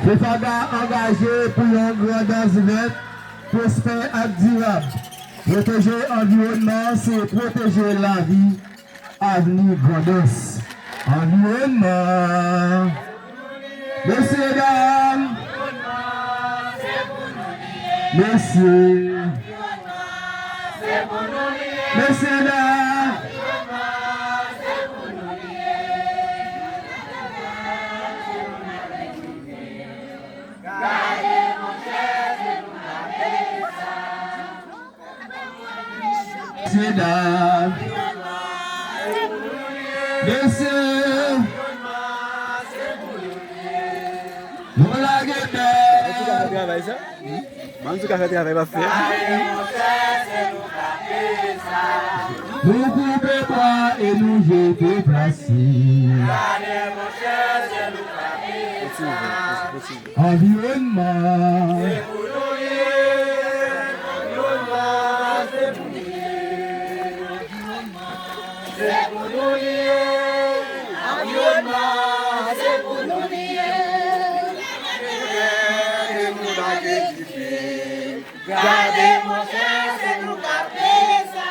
FEFAGA angaje pou yon Grandans vèt, pwospè ak dirab. Pwoteje anviwònman se pwoteje lavi. Avni Grandans. Anviwònman. Mesye, dam. Mesye. Mesye, dam. Mesye, dam. Mesye. Nou lage bèl. Ou ka fè travay sa? Mann, ou ka fè travay pa fè. Nou koupe bwa e nou jete plastik. Anviwònman. Se pou nou li ye. Anviwònman, se pou nou li ye. Anviwònman, se pou nou li ye. Anviwònman, se pou nou li ye. Gade monchè, se nou k ap peye sa.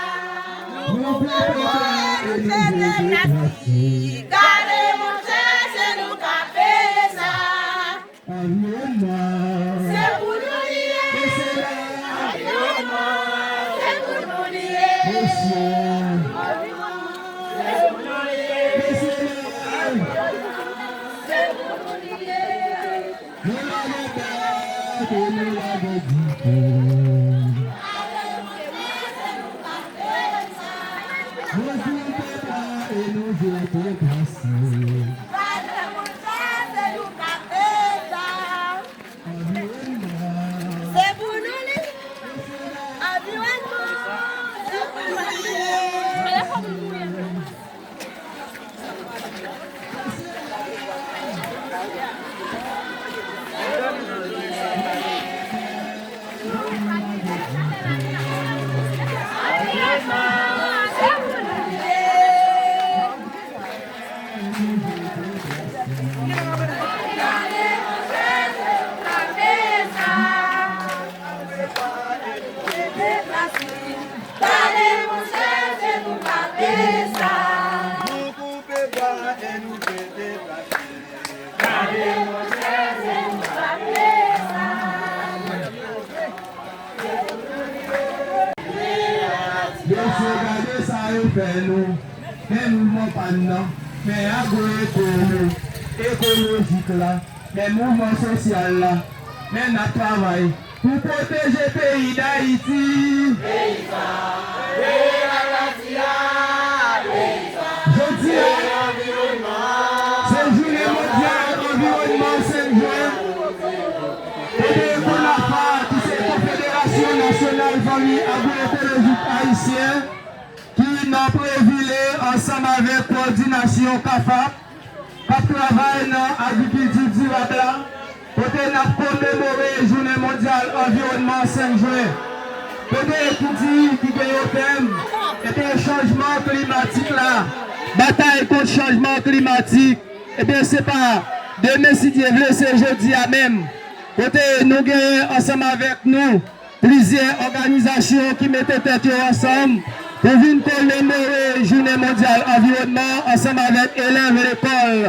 Nou koupe bwa e nou jete plastik. Gade monchè, se nou k ap peye sa. Anviwònman. Se pou nou li ye. Anviwònman. Se pou nou li ye. Mesye. Anviwònman. Se pou nou li ye. Mesye. Anviwònman. Se pou nou li ye. Nou lage bèt e nou lage dike. Nou koupe bwa e nou jete plastik. Anviwònman. Se pou nou li. Anviwònman. Se pou nou li. Gade monchè, se nou k ap peye sa. Nou koupe bwa e nou jete plastik. Gade monchè, se nou k ap peye sa. Mesye, gade sa yo fè nou. Men mouvman pàn nan, men agwoeko-, ekolojik la, men mouvman sosyal la, men n ap travay pou pwoteje peyi Dayiti. Jodi a, Nasyonal Fanmi Agwoekolojik Ayisyen, ki nan Previle ansanm avèk kowòdinasyon CAFAP, k ap travay nan agrikilti dirab la, kote n ap komemore Jounen Mondyal Anviwònman senk jen, kote ki di ki gen yon tèm, ebyen, chanjman klimatik la, batay kont chanjman klimatik, ebyen, se pa demen, si Dye vle, se jodi a menm, kote nou genyen ansanm avèk nou plizyè òganizasyon ki mete tèt yo ansanm pou vin komemore Jounen Mondyal Anviwònman ansanm avèk elèv lekòl,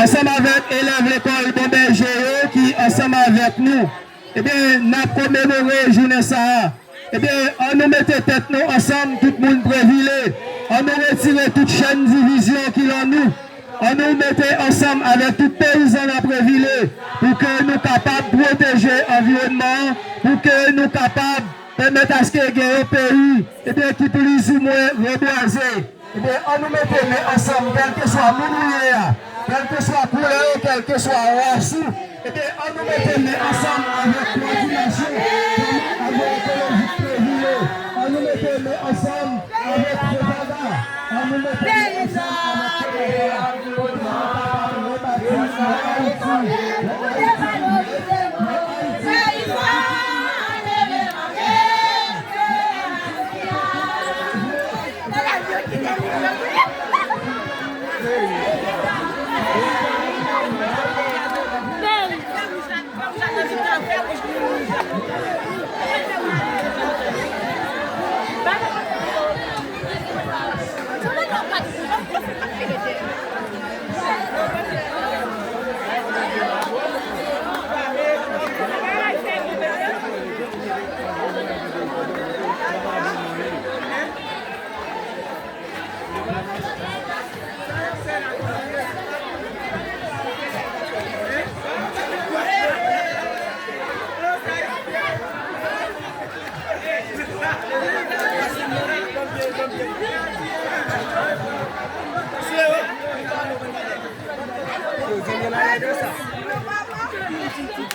ansanm avèk elèv lekòl Bon Bèje yo ki ansanm avèk nou. Ebyen, n ap komemore jounen sa a. Ebyen, ann nou mete tèt nou ansanm, tout moun Previle. Ann nou retire tout chèn divizyon ki lan nou. Ann nou mete ansanm avèk tout peyizan nan Previle pou ke nou kapab pwoteje anviwònman an, pou ke nou kapab pèmèt aske gen yon peyi, ebyen, ki plizoumwen rebwaze. Ebyen, ann nou mete men ansanm, kèlkeswa moun ou ye a, kèlkeswa koulè w, kèlkeswa ras ou, ebyen, ann nou mete men ansanm avèk kowòdinasyon Fanmi Agwoekolojik Previle. Ann nou mete men ansanm avèk FOPAGA. Ann nou mete men ansanm avèk FOPAGA. Pou nou kapab rebati yon Ayiti, yon Ayiti nèt, yon Ayiti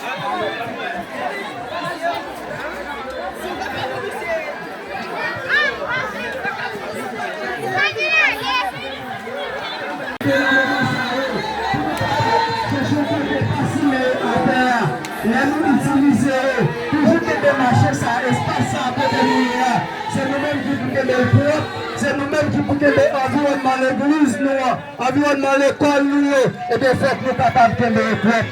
Chèche kote pa simen yo atè a. Lè nou itilize yo, toujou kenbe mache sa, espas sa kote nou ye a. Se nou menm ki pou kenbe l pwòp, se nou menm ki pou kenbe anviwònman legliz nou an, anviwònman lekòl nou yo. Ebyen, fòk nou kapab kenbe yo pwòp.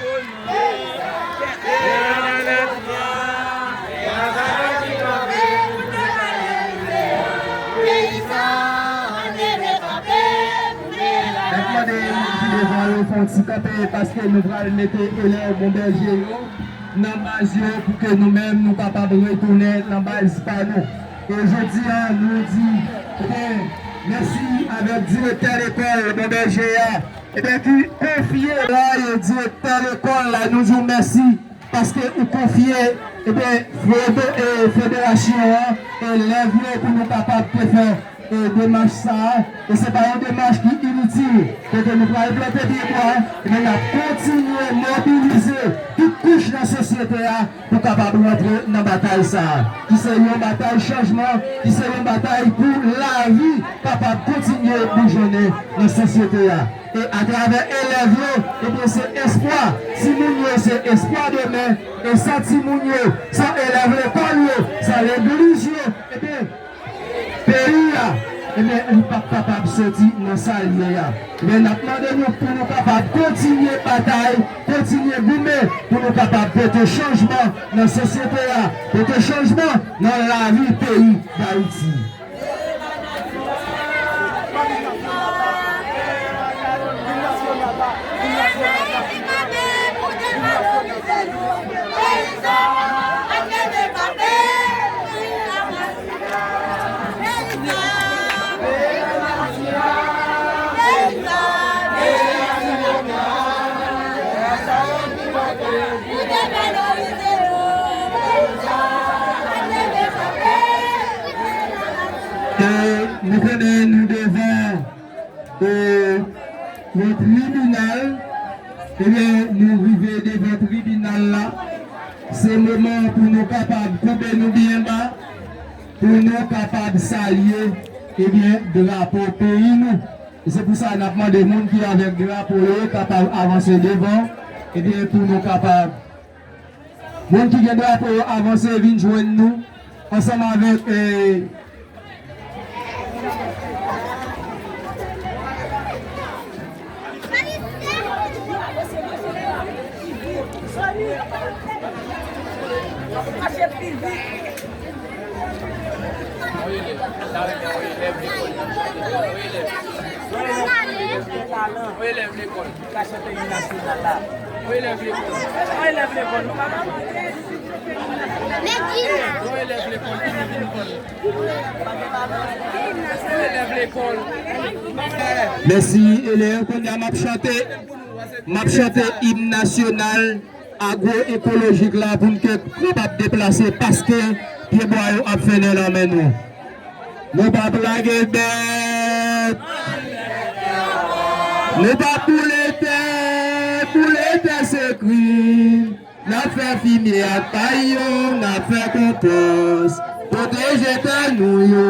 N ap mande moun ki devan yo fè yon ti kanpe, paske nou pral mete elèv Bon Bèje yo nan baz yo pou ke nou menm nou kapab retounen nan baz pa nou. E jodi a, nou di, ebyen, mèsi avèk direktè lekòl Bon Bèje a, ebyen, ki konfye la, e direktè lekòl la, nou di w mèsi. Paske ou konfye, ebyen, fede-, e, federasyon an, e, elèv yo pou nou kapab te fè, e, demach sa a. E se pa yon demach ki initil. Kote nou pral plante pye bwa, ebyen, n ap kontinye mobilize tout kouch nan sosyete a pou kapab rantre nan batay sa a, ki se yon batay chanjman, ki se yon batay pou lavi kapab kontinye boujonnen nan sosyete a. E atravè elèv yo, ebyen, se espwa. Timoun yo se espwa demen. E san timoun yo, san elèv lekòl yo, san legliz yo, ebyen, peyi a, ebyen, li p ap kapab soti nan sa l ye a. Ebyen, n ap mande nou pou nou kapab kontinye batay, kontinye goumen, pou nou kapab pote chanjman nan sosyete a, pote chanjman nan lavi peyi Dayiti. E nou konnen nou devan, e, yon tribinal, ebyen, nou rive devan tribinal la. Se moman pou nou kapab Pou nou kapab salye, ebyen, drapo peyi nou. E se pou sa n ap mande moun ki avèk drapo yo kapab avanse devan, ebyen, pou nou kapab, moun ki gen drapo yo avanse vin jwenn nou, ansanm avèk, eh, Yon elèv lekòl. Ka chante im nasyonal la. Yon elèv lekòl. Yon elèv lekòl. Yon elèv lekòl. Yon elèv lekòl. Mèsi, elèv. Kounye a, m ap chante, m ap chante im nasyonal agwoekolojik la pou n ke kapab deplase paske pyebwa yo ap fennen nan men nou. Nou p ap lage bèt. Nou p ap boule tè. Boule tè se krim. N ap fè fimye ak pay yo, n ap fè konpòs. Pwoteje tè nou yo.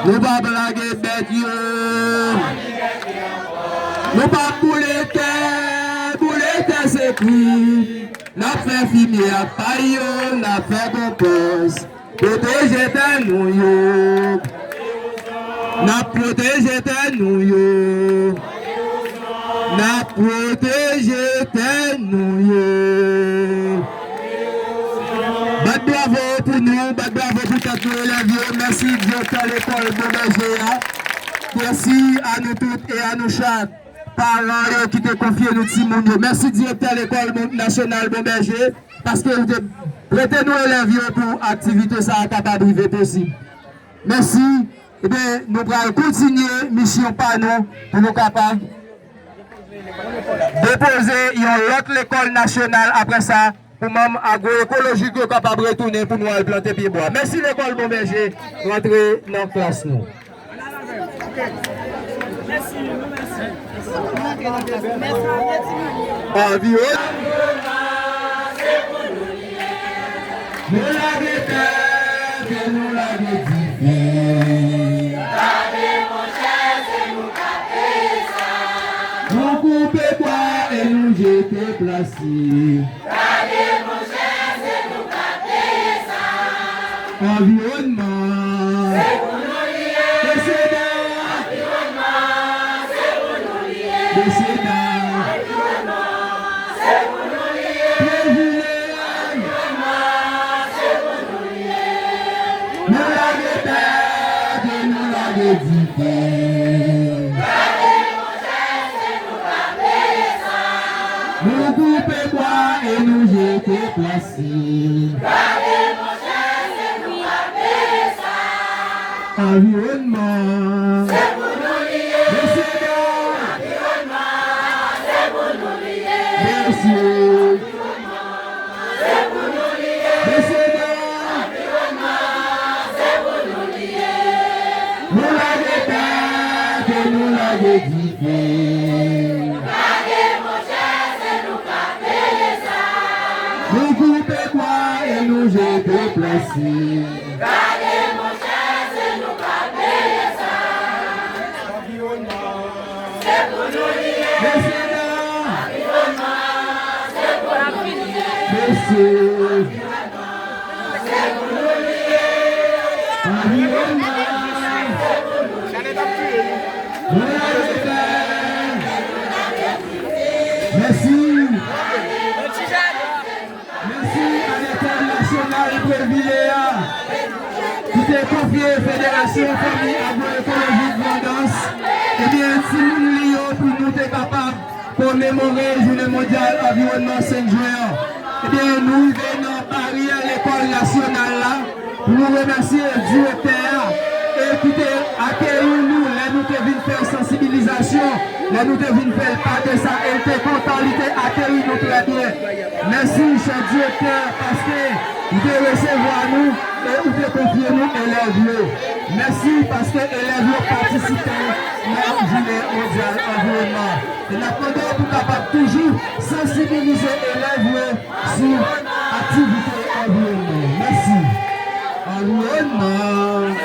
Nou p ap lage bèt yo. Nou p ap boule tè. Boule tè se krim. N ap fè fimye ak pay yo, n ap fè konpòs. Pwoteje tè nou yo. N ap pwoteje tè nou yo. N ap pwoteje tè nou yo. Bat bravo pou nou, bat bravo pou tèt nou elèv yo. Mèsi direktè lekòl Bon Bèje a. Mèsi a nou tout e a nou chak. Paran yo ki te konfye nou timoun yo. Mèsi direktè lekòl Bon, nasyonal Bon Bèje, paske ou te prete nou elèv yo pou aktivite sa a kapab rive posib. Mèsi. Ebyen, nou pral kontinye misyon pa nou pou nou kapab depoze yon lòt lekòl nasyonal apre sa. Pou manm agwoekolojik yo kapab retounen pou nou al plante pyebwa. Mèsi lekòl Bon Bèje, rantre nan klas nou. Anviwon. Nou lage tè, ke nou lage dife. Nou koupe bwa e nou jete plastik. Gade, monchè, se nou k ap peye sa. Anviwònman. Se pou nou li ye. Mesye dam. Anviwònman, se pou nou li ye. Mesye dam. Anviwònman, se pou nou li ye. Privilèj. Anviwònman, se pou nou li ye. Nou lage tè, ke nou lage dife. Gade, monchè, se nou k ap peye sa. Nou koupe bwa e nou jete plastik. Gade, monchè, se nou k ap peye sa. Anviwònman. Se pou nou li ye. Mesye dam. Anviwònman, se pou nou li ye. Mesye. Mesye dam. Anviwònman, se pou nou li ye. Nou lage tè, ke nou lage dife. Gade, monchè, se nou k ap peye sa. Nou koupe bwa e nou jete plastik. Gade, monchè, se nou k ap peye sa. Anviwònman. Se pou nou li ye. Mesye dam. Anviwònman, se pou nou li ye. Mesye. Anviwònman. Mwen lage tè. Mèsi. Mèsi a lekòl nasyonal Previle a, ki te konfye Federasyon Fanmi Agwoekolojik Grandans, ebyen, timoun li yo pou nou te kapab komemore Jounen Mondyal Anviwònman senk jen an. Ebyen, nou rive nan baryè lekòl nasyonal la pou nou remèsye direktè a e ki te akeyi nou lè nou te vin fè sansibilizasyon, lè nou te vin fè l pa de sa, e l te kontan, li te akeyi nou trè byen. Mèsi, chè direktè, paske ou te resevwa nou e ou te konfye nou elèv yo. Mèsi paske elèv yo patisipe nan Jounen Mondyal Anviwònman. E n ap mande w pou w kapab toujou sansibilize elèv yo sou aktivite anviwònman. Mèsi. Anviwònman.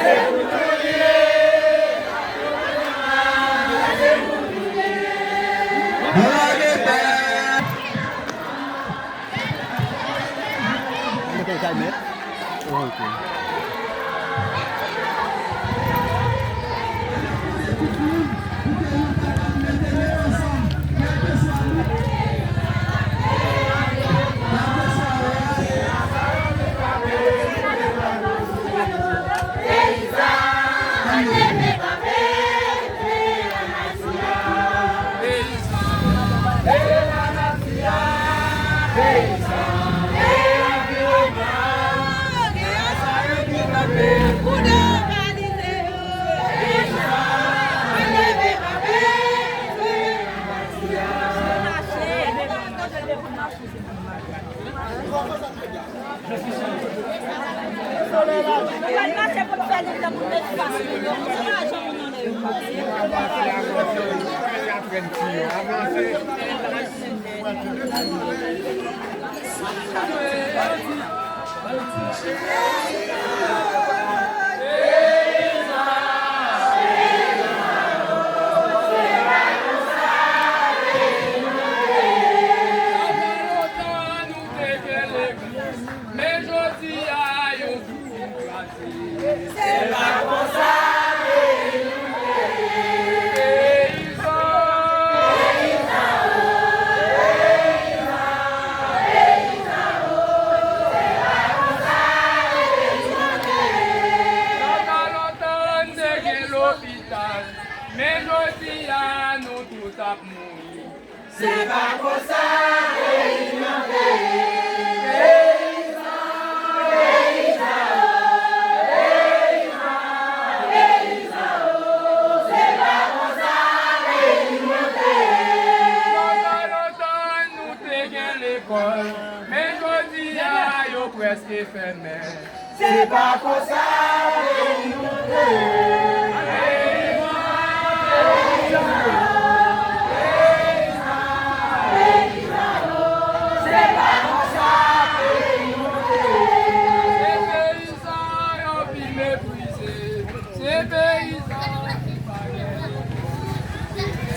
Men jodi a, yo tou kraze. Se pa konsa peyi nou te ye. Peyizan. Lontan, lontan, n te gen lopital. Men jodi a, nou tout ap mouri. Se pa konsa peyi nou te ye. Peyizan, peyizan, peyizan, peyizan, o, se pa konsa peyi nou te ye. Lontan, lontan, nou te gen lekòl, men jodi a, yo prèske fèmen. Se pa konsa peyi nou te ye. Se pa konsa peyi nou te ye. Se peyizan yo pi meprize. Se peyizan ki pa gen.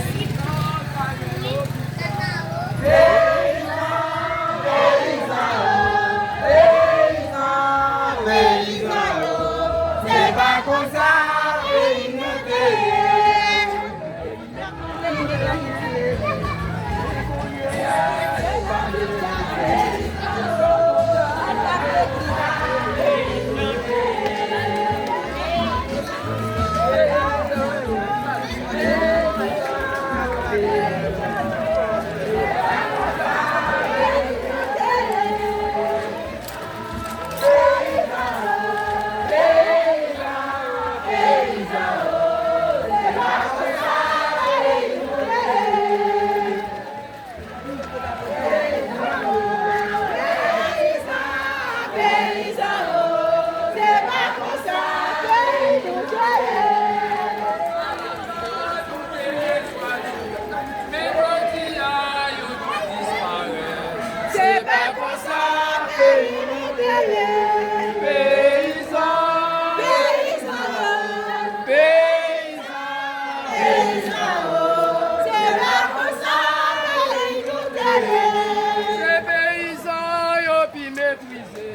Peyizan, peyizan, peyizan, peyizan, se pa konsa peyi nou te ye. Men jodi a, yo tout disparèt. Se pa konsa peyi nou te ye. Peyizan. Peyizan. Peyizan. Peyizan, o, se pa konsa peyi nou te ye. Se peyizan yo pi meprize.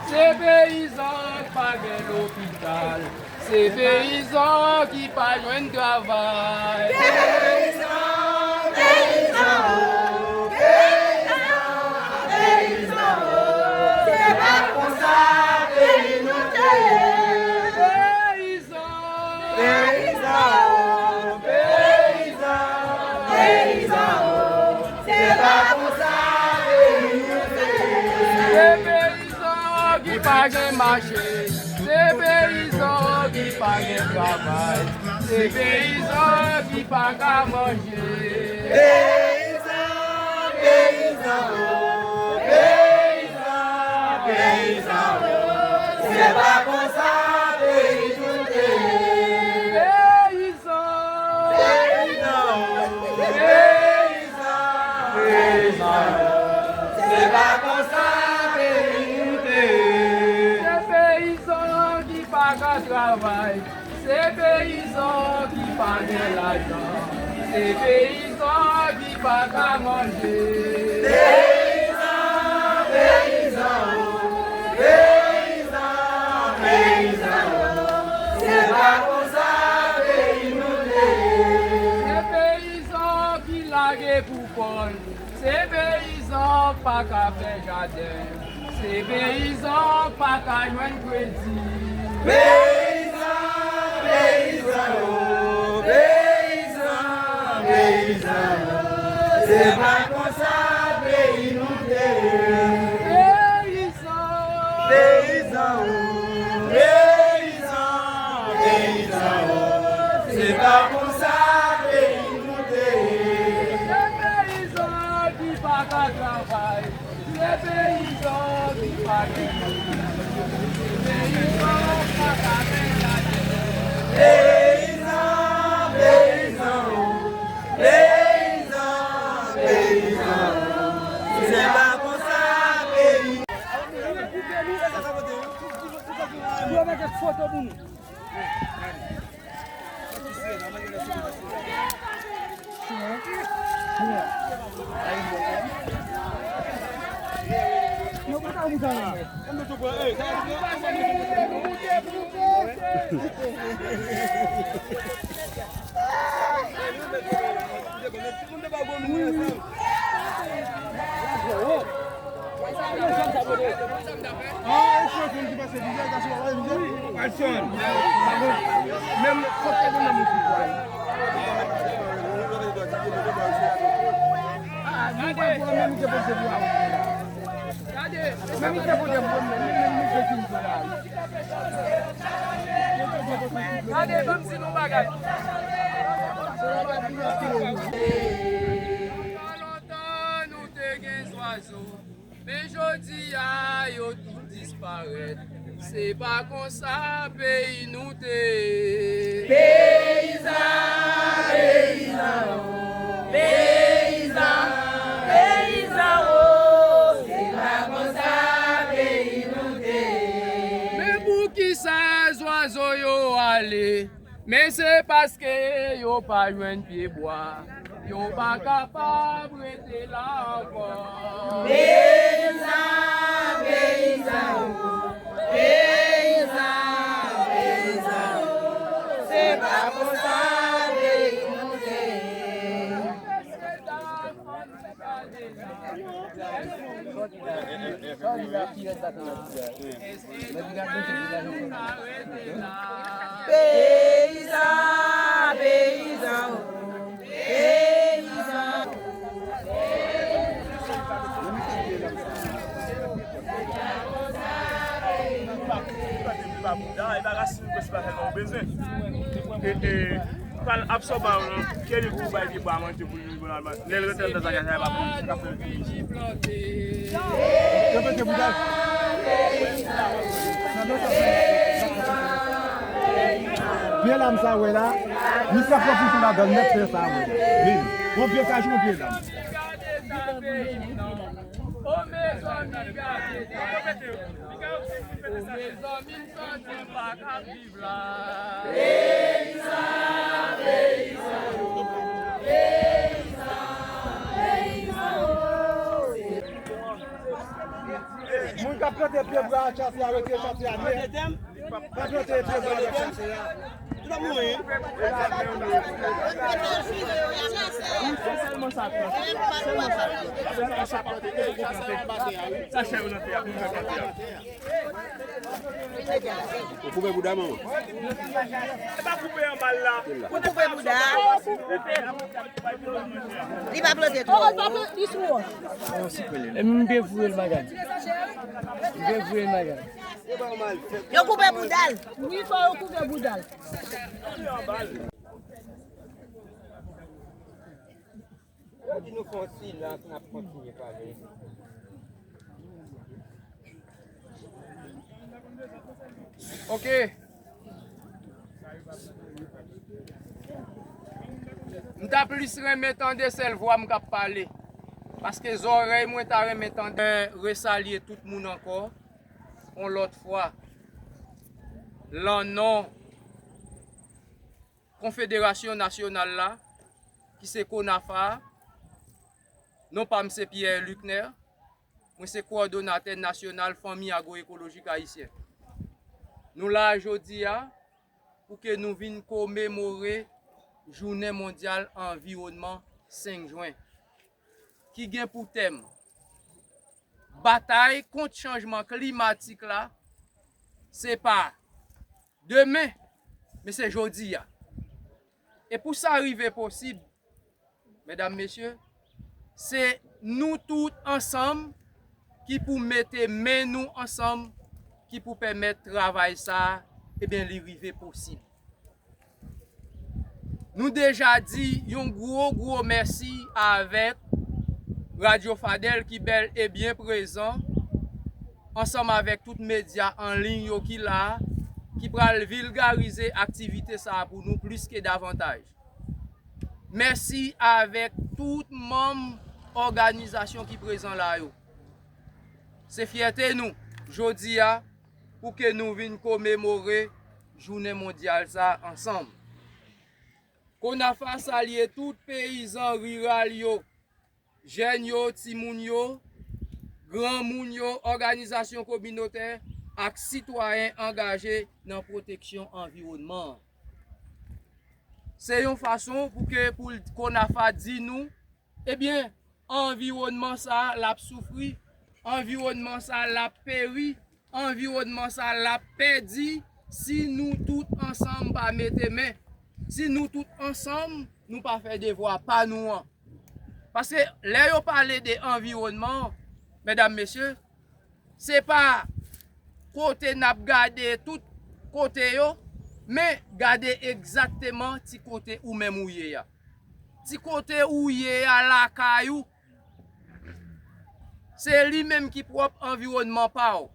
Se peyizan k pa gen lopital. Se peyizan ki pa jwenn travay. Peyizan, peyizan, o, peyizan, peyizan, o, se pa konsa peyi nou te ye. Peyizan, peyizan, o, peyizan, peyizan, o, se pa konsa peyi nou te ye. Se peyizan ki pa gen mache. Se peyizan ki pa gen travay. Se peyizan ki pa ka manje. Peyizan, peyizan, o, peyizan, peyizan, o, se pa konsa peyi nou te ye. Peyizan, peyizan, o, peyizan, peyizan, o, se pa konsa peyi nou te ye. Se peyizan Travay, se peyizan ki pa gen lajan, se peyizan ki pa ka manje. Peyizan, peyizan, o, peyizan, peyizan, o, se pa konsa peyi nou te ye. Se peyizan ki lage pou kò l, se peyizan pa ka fè jaden, se peyizan pa ka jwenn kredi. Peyizan, peyizan, o, peyizan, peyizan, o, se pa konsa peyi nou te ye. Peyizan, peyizan, o, peyizan, peyizan, o, se pa konsa peyi nou te ye. Se peyizan ki pa ka travay, se peyizan ki pa gen, se peyizan pa ka fè jaden. Peyizan, peyizan, o, peyizan, peyizan, o, se pa konsa peyi. Yo mete foto pou nou. Gade, ban m di nou bagay. Lontan, lontan, nou te gen zwazo. Men jodi a, yo tout disparèt. Se pa konsa peyi nou te ye. Peyizan, peyizan, o, peyizan, peyizan, o, se pa konsa peyi nou te ye. Men poukisa zwazo yo ale? Men se paske yo pa jwenn pyebwa, yo pa kapab rete la ankò. Peyizan, peyizan, o, peyizan, peyizan, o, se pa konsa peyi nou te ye. Peyizan, peyizan, o, peyizan. Pral absòbe w nan, ke li kou bay pyebwa manje pou li. Lè l rete anndan zak la, sa pa bon, sa ka fè l vini. Yo pete boudal. Pye lam sa wè la, misye ap pran prizon ladan l nèt, pye sa wè la. Wi. Bon, pye sa jou, pye lam. Peyizan, peyizan, peyizan, peyizan. Moun k ap plante pyebwa, chase a, retire chase a nèt. Pa plante pyebwa avèk chase a. Li pa mouri. Sèlman sa plante. Sèlman sa. Sa chè yo nan tè a, pou mwen plante a. Ou koupe bouda, manman? E pa koupe anba l la. Ou koupe bouda. Li pa plante twò wo. E m te foure l bagay. M te foure l bagay. Yo koupe bouda l. Wi, fò yo koupe bouda l. Yo di nou fè yon silans, n ap kontinye pale. Ok. M ta plis renmen tande sèl vwa m k ap pale. Paske zòrèy mwen ta renmen tande. Resalye tout moun ankò. Yon lòt fwa. Lan non Konfederasyon Nasyonal la, ki se konafa, non pa m se Pierre Luckner, mwen se kowòdonatè nasyonal Fanmi Agwoekolojik Ayisyen. Nou la jodi a pou ke nou vin komemore Jounen Mondyal Anviwònman senk jen, ki gen pou tèm batay kont chanjman klimatik la, se pa demen, men se jodi a. E pou sa rive posib, medam, mesye, se nou tout ansanm ki pou mete men nou ansanm, ki pou pèmèt travay sa a, ebyen, li rive posib. Nou deja di yon gwo, gwo mèsi avèk Radyo Fadèl ki bèl e byen prezan, ansanm avèk tout medya an liy yo ki la, ki pral vilgarize aktivite sa a pou nou plis ke davantaj. Mèsi avèk tout manm òganizasyon ki prezan la yo. Se fyète nou, jodi a, pou ke nou vin komemore jounen mondyal sa ansanm. Konafa salye tout peyizan riral yo, jèn yo, timoun yo, granmoun yo, òganizasyon kominotè ak sitwayen angaje nan pwoteksyon anviwònman an. Se yon fason pou ke, pou konafa di nou, ebyen, anviwònman sa a, l ap soufri, anviwònman sa a, l ap peri, anviwònman sa a, l ap pèdi si nou tout ansanm pa mete men, si nou tout ansanm, nou pa fè devwa pa nou an. Paske lè yo pale de anviwònman, medam, mesye, se pa kote n ap gade tout kote yo, men gade egzakteman ti kote ou menm ou ye a. Ti kote ou ye a lakay ou, se li menm ki pwòp anviwònman pa w.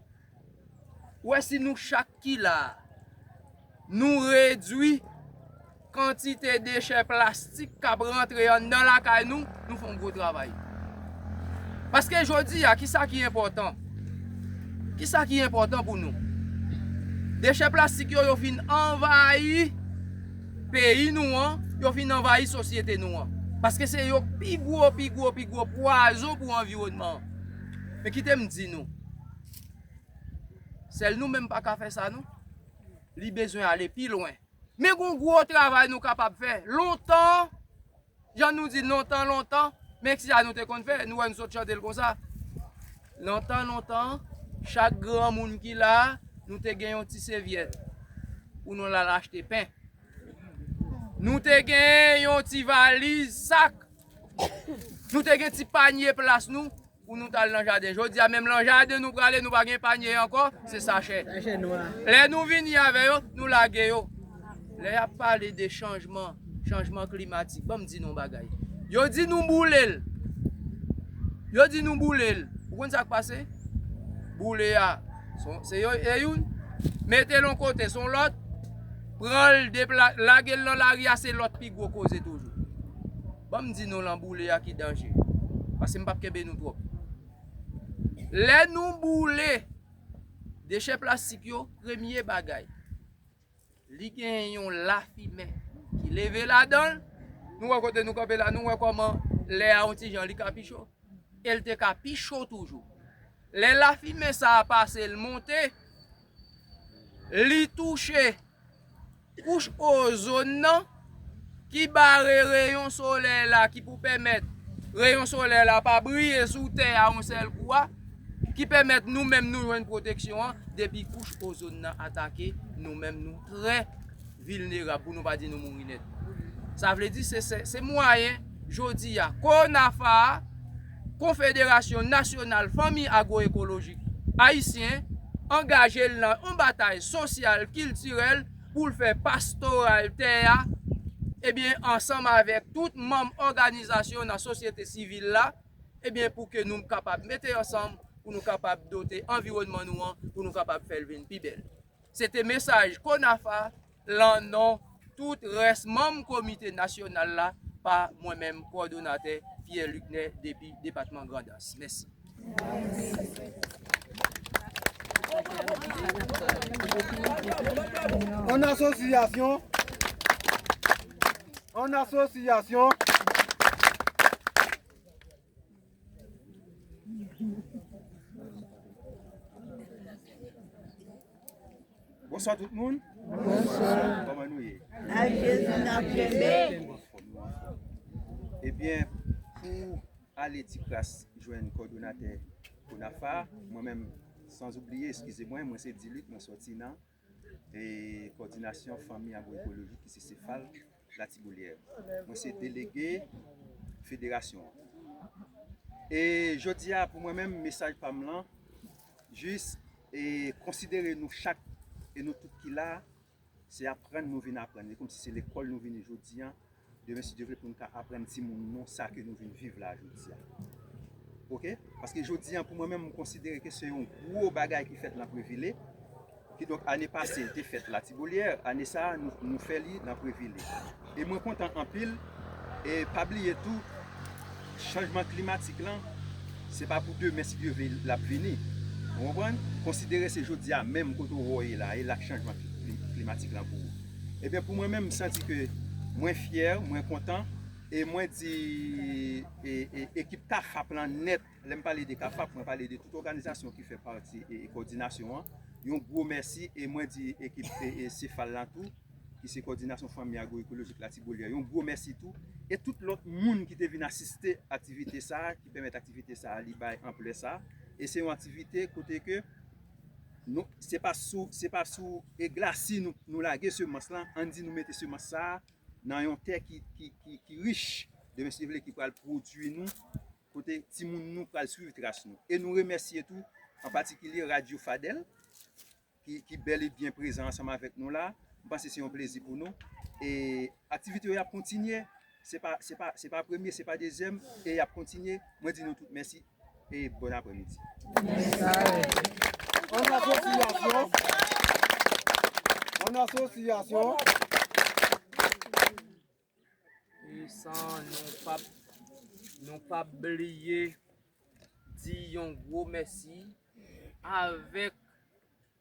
Ou wè, si nou chak ki la a, nou redwi kantite dechè plastik k ap rantre anndan lakay nou, nou fè yon gwo travay. Paske jodi a, kisa ki enpòtan? Kisa ki enpòtan pou nou? Dechè plastik yo, yo fin anvayi peyi nou an, yo fin anvayi sosyete nou an. Paske se yo pi gwo, pi gwo, pi gwo pwazon pou anviwònman an. Men kite m di nou, sèl nou menm pa ka fè sa non. Li bezwen ale pi lwen. Men gon gwo travay nou kapab fè. Lontan, jan nou di lontan, lontan, men kisa nou te konn fè? Nou wè nou sot chante l konsa. Lontan, lontan, chak granmoun ki la, nou te gen yon ti sèvyèt pou nou al achte pen. Nou te gen yon ti valiz sak. Nou te gen ti panye plas nou pou nou t al nan jaden. Jodi a, menm nan jaden nou prale, nou pa gen panye ankò, se sachè. Sachè nwa. Lè nou vini avè yo, nou lage yo. Lè y ap pale de chanjman, chanjman klimatik, ban m di nou yon bagay. Yo di nou boule l. Yo di nou boule l. Ou konn sa k pase? Boule a, se, se yo, e youn. Mete l yon kote, se yon lòt. Pran l, depla-, lage l nan lari a, se lòt pi gwo koze toujou. Ban m di nou lan boule a ki danje. Paske m p ap kenbe nou twòp. Lè nou boule dechè plastik yo, premye bagay, li gen yon lafimen ki leve ladan l. Nou wè kote nou kanpe la, nou wè kòman lè a yon ti jan li ka pi cho. E l te ka pi cho toujou. Lè lafimen sa a pase, l monte, li touche kouch ozòn nan ki bare reyon solèy la, ki pou pèmèt reyon solèy la pa briye sou tè a yon sèl kou a, ki pèmèt nou menm nou jwenn pwoteksyon an, depi kouch ozòn nan atake, nou menm nou trè vilnerab, pou nou pa di nou mouri nèt. Sa vle di se, se, se mwayen jodi a, konafa a, Konfederasyon Nasyonal Fanmi Agwoekolojik Ayisyen, angaje l nan yon batay sosyal, kiltirèl, pou l fè pastoral tè a, ebyen, ansanm avèk tout manm òganizasyon nan sosyete sivil la, ebyen, pou ke nou kapab mete ansanm, pou nou kapab dote anviwònman nou an, pou nou kapab fè l vin pi bèl. Se te mesaj konafa lan non tout rès manm komite nasyonal la, pa mwen menm, kowòdonatè Pierre Luckner depi depatman Grandans. Mèsi. An asosyasyon. An asosyasyon. Bonswa tout moun. Bonswa. Kòman nou ye? Ak Jezi n ap kenbe. Anfòm, nou anfòm. Ebyen, pou ale ti kras jwenn kòdonatè Konafa, mwen menm, san oubliye, eskize mwen, mwen se Diluc, mwen sòti nan e kòdinasyon fanmi agwoekolojik ki se Sefal Latiboulyè. Mwen se delege federasyon an. E jodi a, pou mwen menm, mesaj pa m lan, jis e konsidere nou chak e nou tout ki la, se aprann nou vin aprann. E kòmsi se lekòl nou vini jodi a, demen, si Dye vle, pou nou ka aprann timoun nou sa ke nou vin viv la jodi a. Oke? Paske jodi a, pou mwen menm, m konsidere ke se yon gwo bagay ki fèt nan Previle. Kidonk, ane pase, l te fèt Latiboulyè. Ane sa a, nou, nou fè li nan Previle. E mwen kontan anpil. E pa bliye tou, chanjman klimatik lan, se pa pou demen, si Dye vle, l ap vini. Ou konprann? Konsidere se jodi a menm kote w wè w ye la, e la k chanjman kli-, klimatik lan pou ou. Ebyen, pou mwen menm, m santi ke mwen fyè, mwen kontan, e mwen di, e, e, ekip KAFAP lan nèt, lè m pale de KAFAP, mwen pale de tout òganizasyon ki fè pati e, e kòdinasyon an, yon gwo mèsi, e mwen di ekip e, e Sefal lan tou, ki se Kòdinasyon Fanmi Agwoekolojik Latiboulyè, yon gwo mèsi tou, e tout lòt moun ki te vin asiste aktivite sa a, ki pèmèt aktivite sa a li bay anplè sa a. E se yon aktivite kote ke nou, se pa sou, se pa sou e glasi nou, nou lage semans lan, ann di nou mete semans sa a nan yon tè ki, ki, ki, ki rich, demen si Dye vle, ki pral pwodui nou, kote timoun nou pral swiv tras nou. E nou remèsye tou, an patikilye, Radyo Fadèl, ki, ki bèl e byen prezan ansanm avèk nou la. M panse se yon plezi pou nou. E aktivite yo y ap kontinye. Se pa, se pa, se pa premye, se pa dezyèm, e y ap kontinye. Mwen di nou tout mèsi e bòn aprèmidi. An asosyasyon, an asosyasyon. E san nou p ap, nou p ap bliye di yon gwo mèsi avèk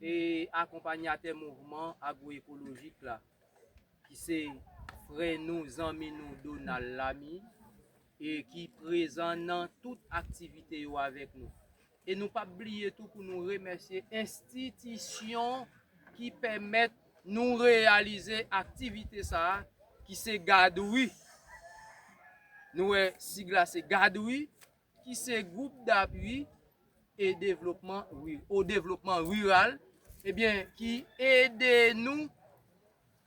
e akonpayatè mouvman agwoekolojik la, ki se frè nou, zanmi nou, Donald Lamy, e ki prezan nan tout aktivite yo avèk nou. E nou p ap bliye tou pou nou remèsye enstitisyon ki pèmèt nou reyalize aktivite sa a, ki se GADWI. Nou wè sig la se GADWI, ki se Groupe d'Appui et Développement Ru-, au Développement Rural, ebyen, ki ede nou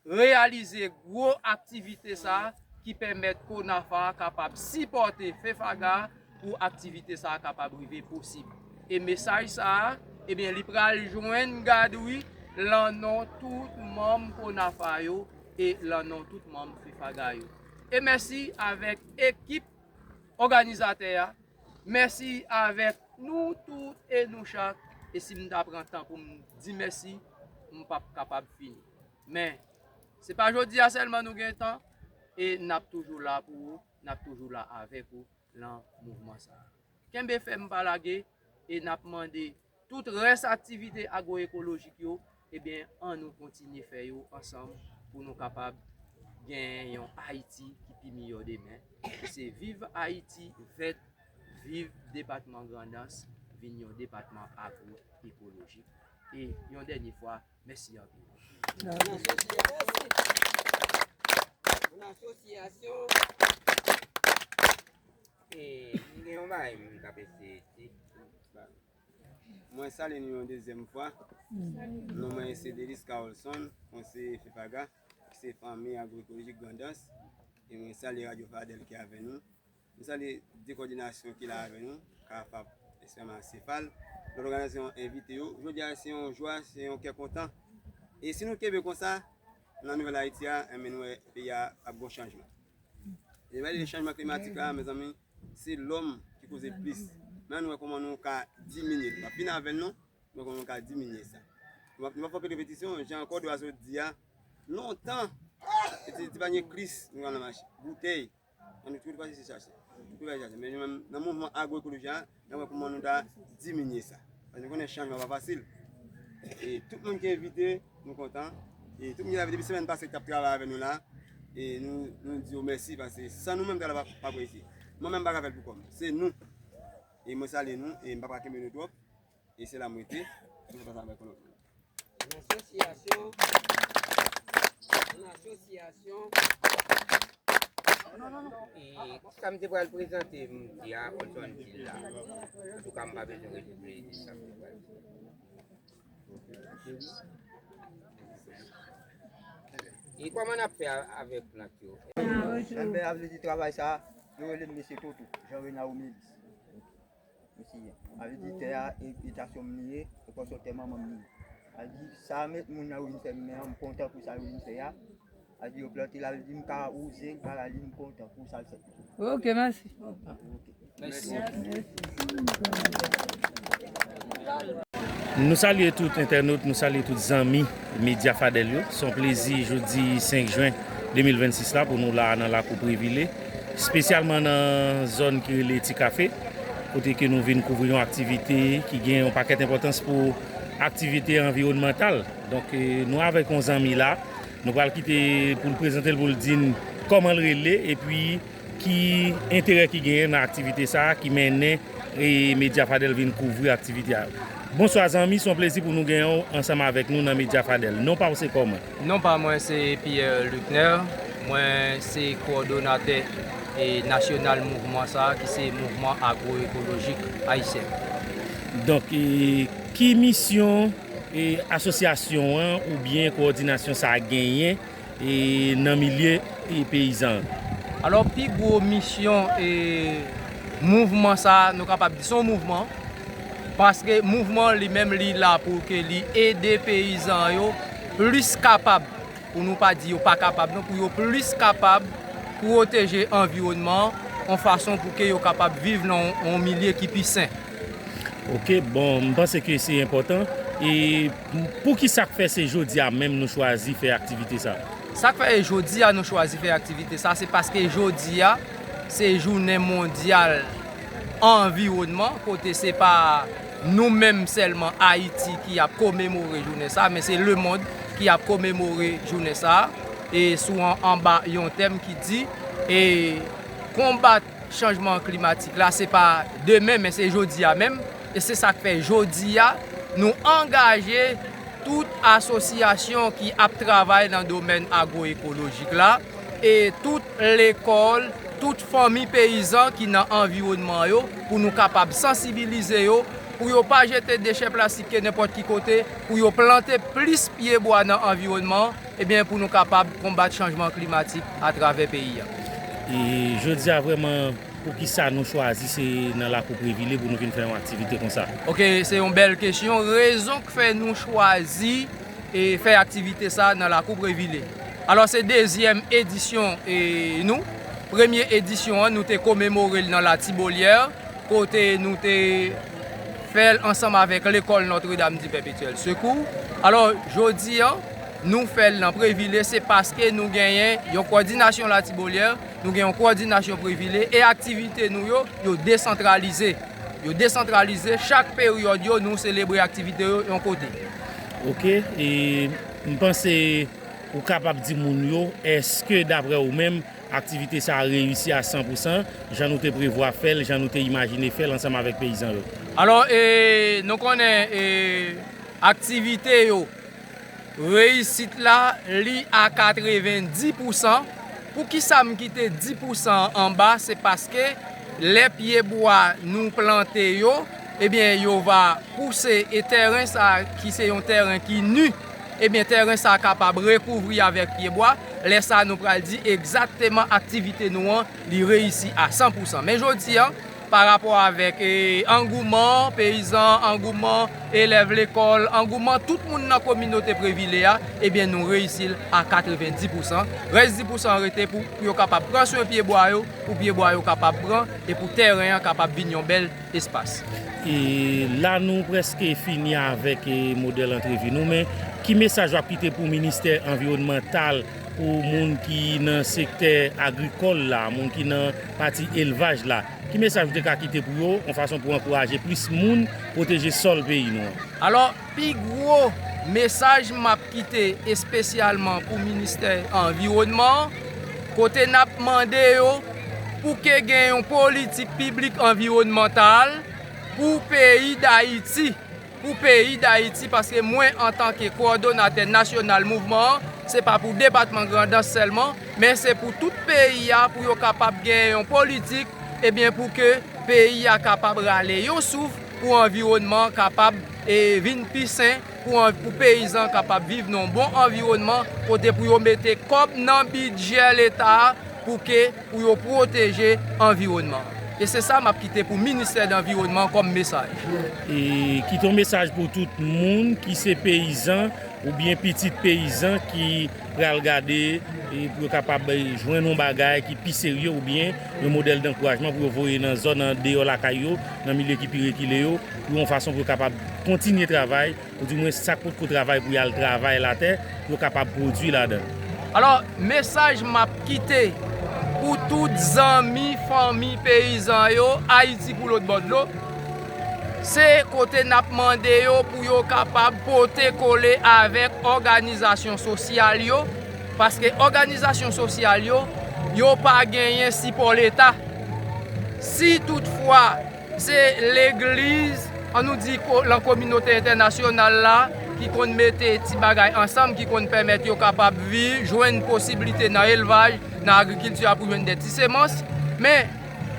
reyalize gwo aktivite sa a, ki pèmèt Konafa kapab sipòte FEFAGA pou aktivite sa a kapab rive posib. E mesaj sa a, ebyen, li pral jwenn GADWI lan non tout manm Konafa yo e lan non tout manm FEFAGA yo. E mèsi avèk ekip òganizatè a. Mèsi avèk nou tout e nou chak. E si m ta pran tan pou m di mèsi, m p ap kapab fini. Men, se pa jodi a sèlman nou gen tan, e n ap toujou la pou ou, n ap toujou la avèk ou lan mouvman sa a. Kenbe fèm, pa lage, e n ap mande tout rès aktivite agwoekolojik yo, ebyen, ann nou kontinye fè yo ansanm pou nou kapab genyen yon Ayiti ki pi miyò demen. Se viv Ayiti vèt, viv depatman Grandans, vin yon depatman agwoekolojik. E yon dènye fwa, mèsi anpil. Yon asosyasyon. E, m gen yon bagay m t ap eseye di. Mwen salye nou yon dezyèm fwa. Non mwen se Delis Carlson, mwen se FEFAGA, ki se Fanmi Agwoekolojik Grandans. E mwen salye Radyo Fadèl ki avè nou. Mwen salye de kòdinasyon ki la avè nou, KAFAP, espesyaman Sefal. Lòt òganizasyon envite yo. Jodi a, se yon jwa, se yon kè kontan. E si nou kenbe konsa, nan Nouvèl Ayiti a, enben, nou wè peyi a ap gon chanjman. E lè nou pale de chanjman klimatik la, mezanmi, se lòm ki koze plis. Men ann wè kòman nou ka diminye l. Nou ap vin avè l non, nou wè kòman nou ka diminye sa. Nou ap, nou ap fè anpil repetisyon, jan Kòdwa sot di a, lontan, se ti, ti panye kris nou pran nan mache, boutèy. Ann nou toujou pase se chache. Toujou pase chache. Men nou menm, nan mouvman agwoekoloji a, n ap wè kòman nou ta diminye sa. Paske nou konnen chanjman pa fasil. E tout moun ki envite, nou kontan. E tout moun ki t ap vin depi semèn pase ki t ap travay avè nou la. E nou, nou di yo mèsi paske san nou menm, travay pa, pa p reyisi. Mwen menm, m pa ka fè l pou kò m. Se nou. E mwen salye nou, e m pa pral kenbe nou twòp. E se la m rete. Nou pase avèk yon lòt moun. Yon asosyasyon, yon asosyasyon. E sa m te pral prezante, m di a, Olson di l la. Antouka, m pa bezwen redouble di sa m te pral di. E kòman n ap fè a- avèk plant yo? Enben, a vle di travay sa, yo rele l mesye Toto, Jean Renard Omelis. Mesye, a vle di tè a, e, e ta sè m li ye, e kòsò tè manman m li ye. A di, sa met moun nan yo vin fè m men an, m kontan pou sa yo vin fè a. A di, yo plante l, a vle di, m ka wouze l, bagay li, m kontan pou sa l fè. Ok, mèsi. Ok. Nou salye tout entènot, nou salye tout zanmi Medya Fadèl yo. Se yon plezi jodi senk jen de mil vennsis la pou nou la nan lakou Privile, espesyalman nan zòn ki rele Ti Kafe, kote ke nou vin kouvri yon aktivite ki gen yon pakèt enpòtans pou aktivite anviwònmantal. Donk, eh, nou avèk yon zanmi la, nou pral kite pou l prezante l, pou l di n kòman l rele, epi ki enterè ki genyen nan aktivite sa a ki mennen e Medya Fadèl vin kouvri aktivite a. Bonswa zanmi, se yon plezi pou nou genyen w ansanm avèk nou nan Medya Fadèl. Non pa w se kòman? Non pa mwen se Pierre Lucner, mwen se kowòdonatè e nasyonal mouvman sa a ki se Mouvman Agwoekolojik Ayisyen. Donk, e, ki misyon e asosyasyon an oubyen kowòdinasyon sa a genyen e nan milye e peyizan an? Alò, pi gwo misyon e mouvman sa a, nou kapab di se yon mouvman, paske mouvman li menm li la pou ke li ede peyizan yo plis kapab, pou nou pa di yo pa kapab non, pou yo plis kapab pwoteje anviwònman an, yon fason pou ke yo kapab viv nan yon, yon milye ki pi sen. Ok, bon, m panse ke se enpòtan. E pou ki sa k fè se jodi a menm nou chwazi fè aktivite sa? Sa k fè e jodi a nou chwazi fè aktivite sa, se paske jodi a se jounen mondyal anviwònman, kote se pa nou menm sèlman Ayiti ki ap komemore jounen sa, men se lemonn ki ap komemore jounen sa, e sou an-, anba yon tèm ki di, e konbat chanjman klimatik la, se pa demen, men se jodi a menm. E se sa k fè jodi a, nou angaje tout asosyasyon ki ap travay nan domèn agwoekolojik la, e tout lekòl, tout fanmi peyizan ki nan anviwònman yo, pou nou kapab sansibilize yo, pou yo pa jete dechè plastik ke nenpòt ki kote, pou yo plante plis pyebwa nan anviwònman an, ebyen, pou nou kapab konbat chanjman klimatik atravè peyi a. E jodi a, vrèman, poukisa nou chwazi se nan lakou Privile pou nou vin fè yon aktivite konsa? Ok, se yon bèl kesyon. Rezon k fè nou chwazi e fè aktivite sa nan lakou Privile. Alò, se dezyèm edisyon e nou. Premye edisyon an, nou te komemore l nan Latibolyè, kote nou te fè l ansanm avèk lekòl Notre Dame du Perpétuel Secours. Alò, jodi a, nou fè l nan Privile, se paske nou genyen yon kowòdinasyon Latibolyè, nou gen yon kowòdinasyon Privile, e aktivite nou yo, yo desantralize. Yo desantralize, chak peryòd yo, nou selebre aktivite yo yon kote. Ok, e m panse ou kapab di moun yo, èske daprè ou menm, aktivite sa a reyisi a san pou san, jan nou te prevwa fè l, jan nou te imajine fè l ansanm avèk peyizan yo? Alò, e, nou konnen, e, aktivite yo, reyisit la, li a katrevenndis pou san. Poukisa m kite dis pou san an anba? Se paske lè pyebwa nou plante yo, ebyen, yo va pouse, e tèren sa a, ki se yon tèren ki ni, ebyen, tèren sa a kapab rekouvri avèk pyebwa. Lè sa a, nou pral di egzakteman aktivite nou an, li reyisi a san pou san. Men jodi a, pa rapò avèk, e, angouman peyizan, angouman elèv lekòl, angouman tout moun nan kominote Privile a, ebyen, nou reyisi l a katrevenndis pou san. Rès dis pou san an rete pou, pou yo kapab pran swen pyebwa yo, pou pyebwa yo kapab pran, e pou tèren an kapab vin yon bèl espas. E la, nou prèske fini avèk, e, modèl antrevi nou, men ki mesaj w ap kite pou ministè anviwònmantal pou moun ki nan sektè agrikòl la, moun ki nan pati elvaj la? Ki mesaj ou te ka kite pou yo, yon fason pou ankouraje plis moun pwoteje sòl peyi nou an? Alò, pi gwo mesaj m ap kite espesyalman pou Ministè Anviwònman an, kote n ap mande yo pou ke gen yon politik piblik anviwònmantal pou peyi Dayiti. Pou peyi Dayiti, paske mwen, antanke kowòdonatè nasyonal mouvman an, se pa pou depatman Grandans sèlman, men se pou tout peyi a, pou yo kapab gen yon politik, ebyen, pou ke peyi a kapab rale yon souf, pou anviwònman an kapab, e, vin pi sen, pou an-, pou peyizan an kapab viv nan yon bon anviwònman, kote pou yo mete kòb nan bidjè Leta a, pou ke, pou yo pwoteje anviwònman an. E se sa m ap kite pou Ministè Danviwònman kòm mesaj. E kite yon mesaj pou tout moun ki se peyizan oubyen pitit peyizan ki pral gade, e pou yo kapab, e, jwenn yon bagay ki pi serye oubyen yon modèl dankourajman pou yo voye nan zòn andeyò lakay yo, nan milye ki pi rekile yo, pou yon fason pou yo kapab kontinye travay, oudimwen sa k potko travay pou y al travay latè, pou yo kapab pwodui ladan l. Alò, mesaj m ap kite pou tout zanmi, fanmi peyizan yo, Ayiti pou lòt bò dlo, se kote n ap mande yo pou yo kapab pote kole avèk òganizasyon sosyal yo, paske òganizasyon sosyal yo, yo pa genyen sipò Leta. Si toutfwa se legliz, an nou di ko-, lan kominote entènasyonal la, ki konn mete ti bagay ansanm, ki konn pèmèt yo kapab viv, jwenn posiblite nan elvaj, nan agrikilti a pou jwenn de ti semans. Men,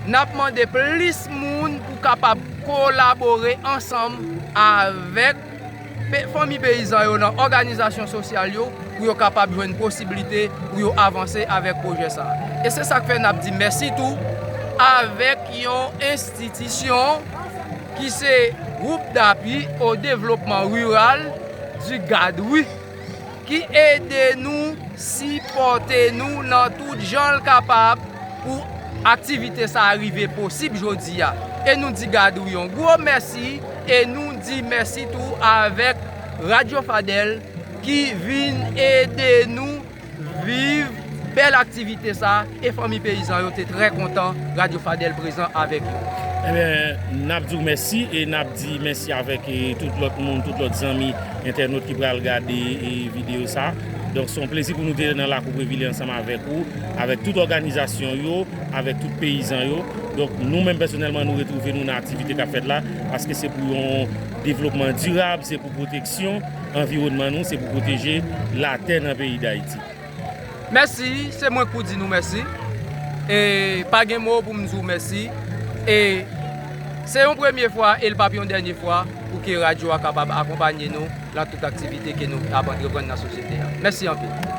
n ap mande plis moun pou kapab kolabore ansanm avèk pe-, fanmi peyizan yo nan òganizasyon sosyal yo, pou yo kapab jwenn posiblite pou yo avanse avèk pwojè sa a. E se sa k fè n ap di mèsi tou avèk yon enstitisyon ki se Groupe d'appui au développement rural du GADRU, ki ede nou, sipòte nou nan tout jan l kapab pou aktivite sa a rive posib jodi a. E nou di GADRU yon gwo mèsi, e nou di mèsi tou avèk Radyo Fadèl ki vin ede nou viv bèl aktivite sa a, e fanmi peyizan yo te trè kontan Radyo Fadèl prezan avèk yo. Ebyen, n ap di w mèsi e n ap di mèsi avèk, e, tout lòt moun, tout lòt zanmi entènot ki pral gade, e, videyo sa. Donk, se yon plezi pou nou te nan lakou Previlye ansanm avèk ou, avèk tout òganizasyon yo, avèk tout peyizan yo. Donk, nou menm pèsonèlman, nou retwouve nou nan aktivite k ap fèt la, paske se pou yon devlopman dirab, se pou pwoteksyon anviwònman nou, se pou pwoteje latè nan peyi Dayiti. Mèsi, se mwen k pou di nou mèsi. E pa gen mo pou m di w mèsi. E se yon premye fwa e l p ap yon dènye fwa pou ke radyo a kapab akonpanye nou nan tout aktivite ke nou ap antreprann nan sosyete a. Mèsi anpil.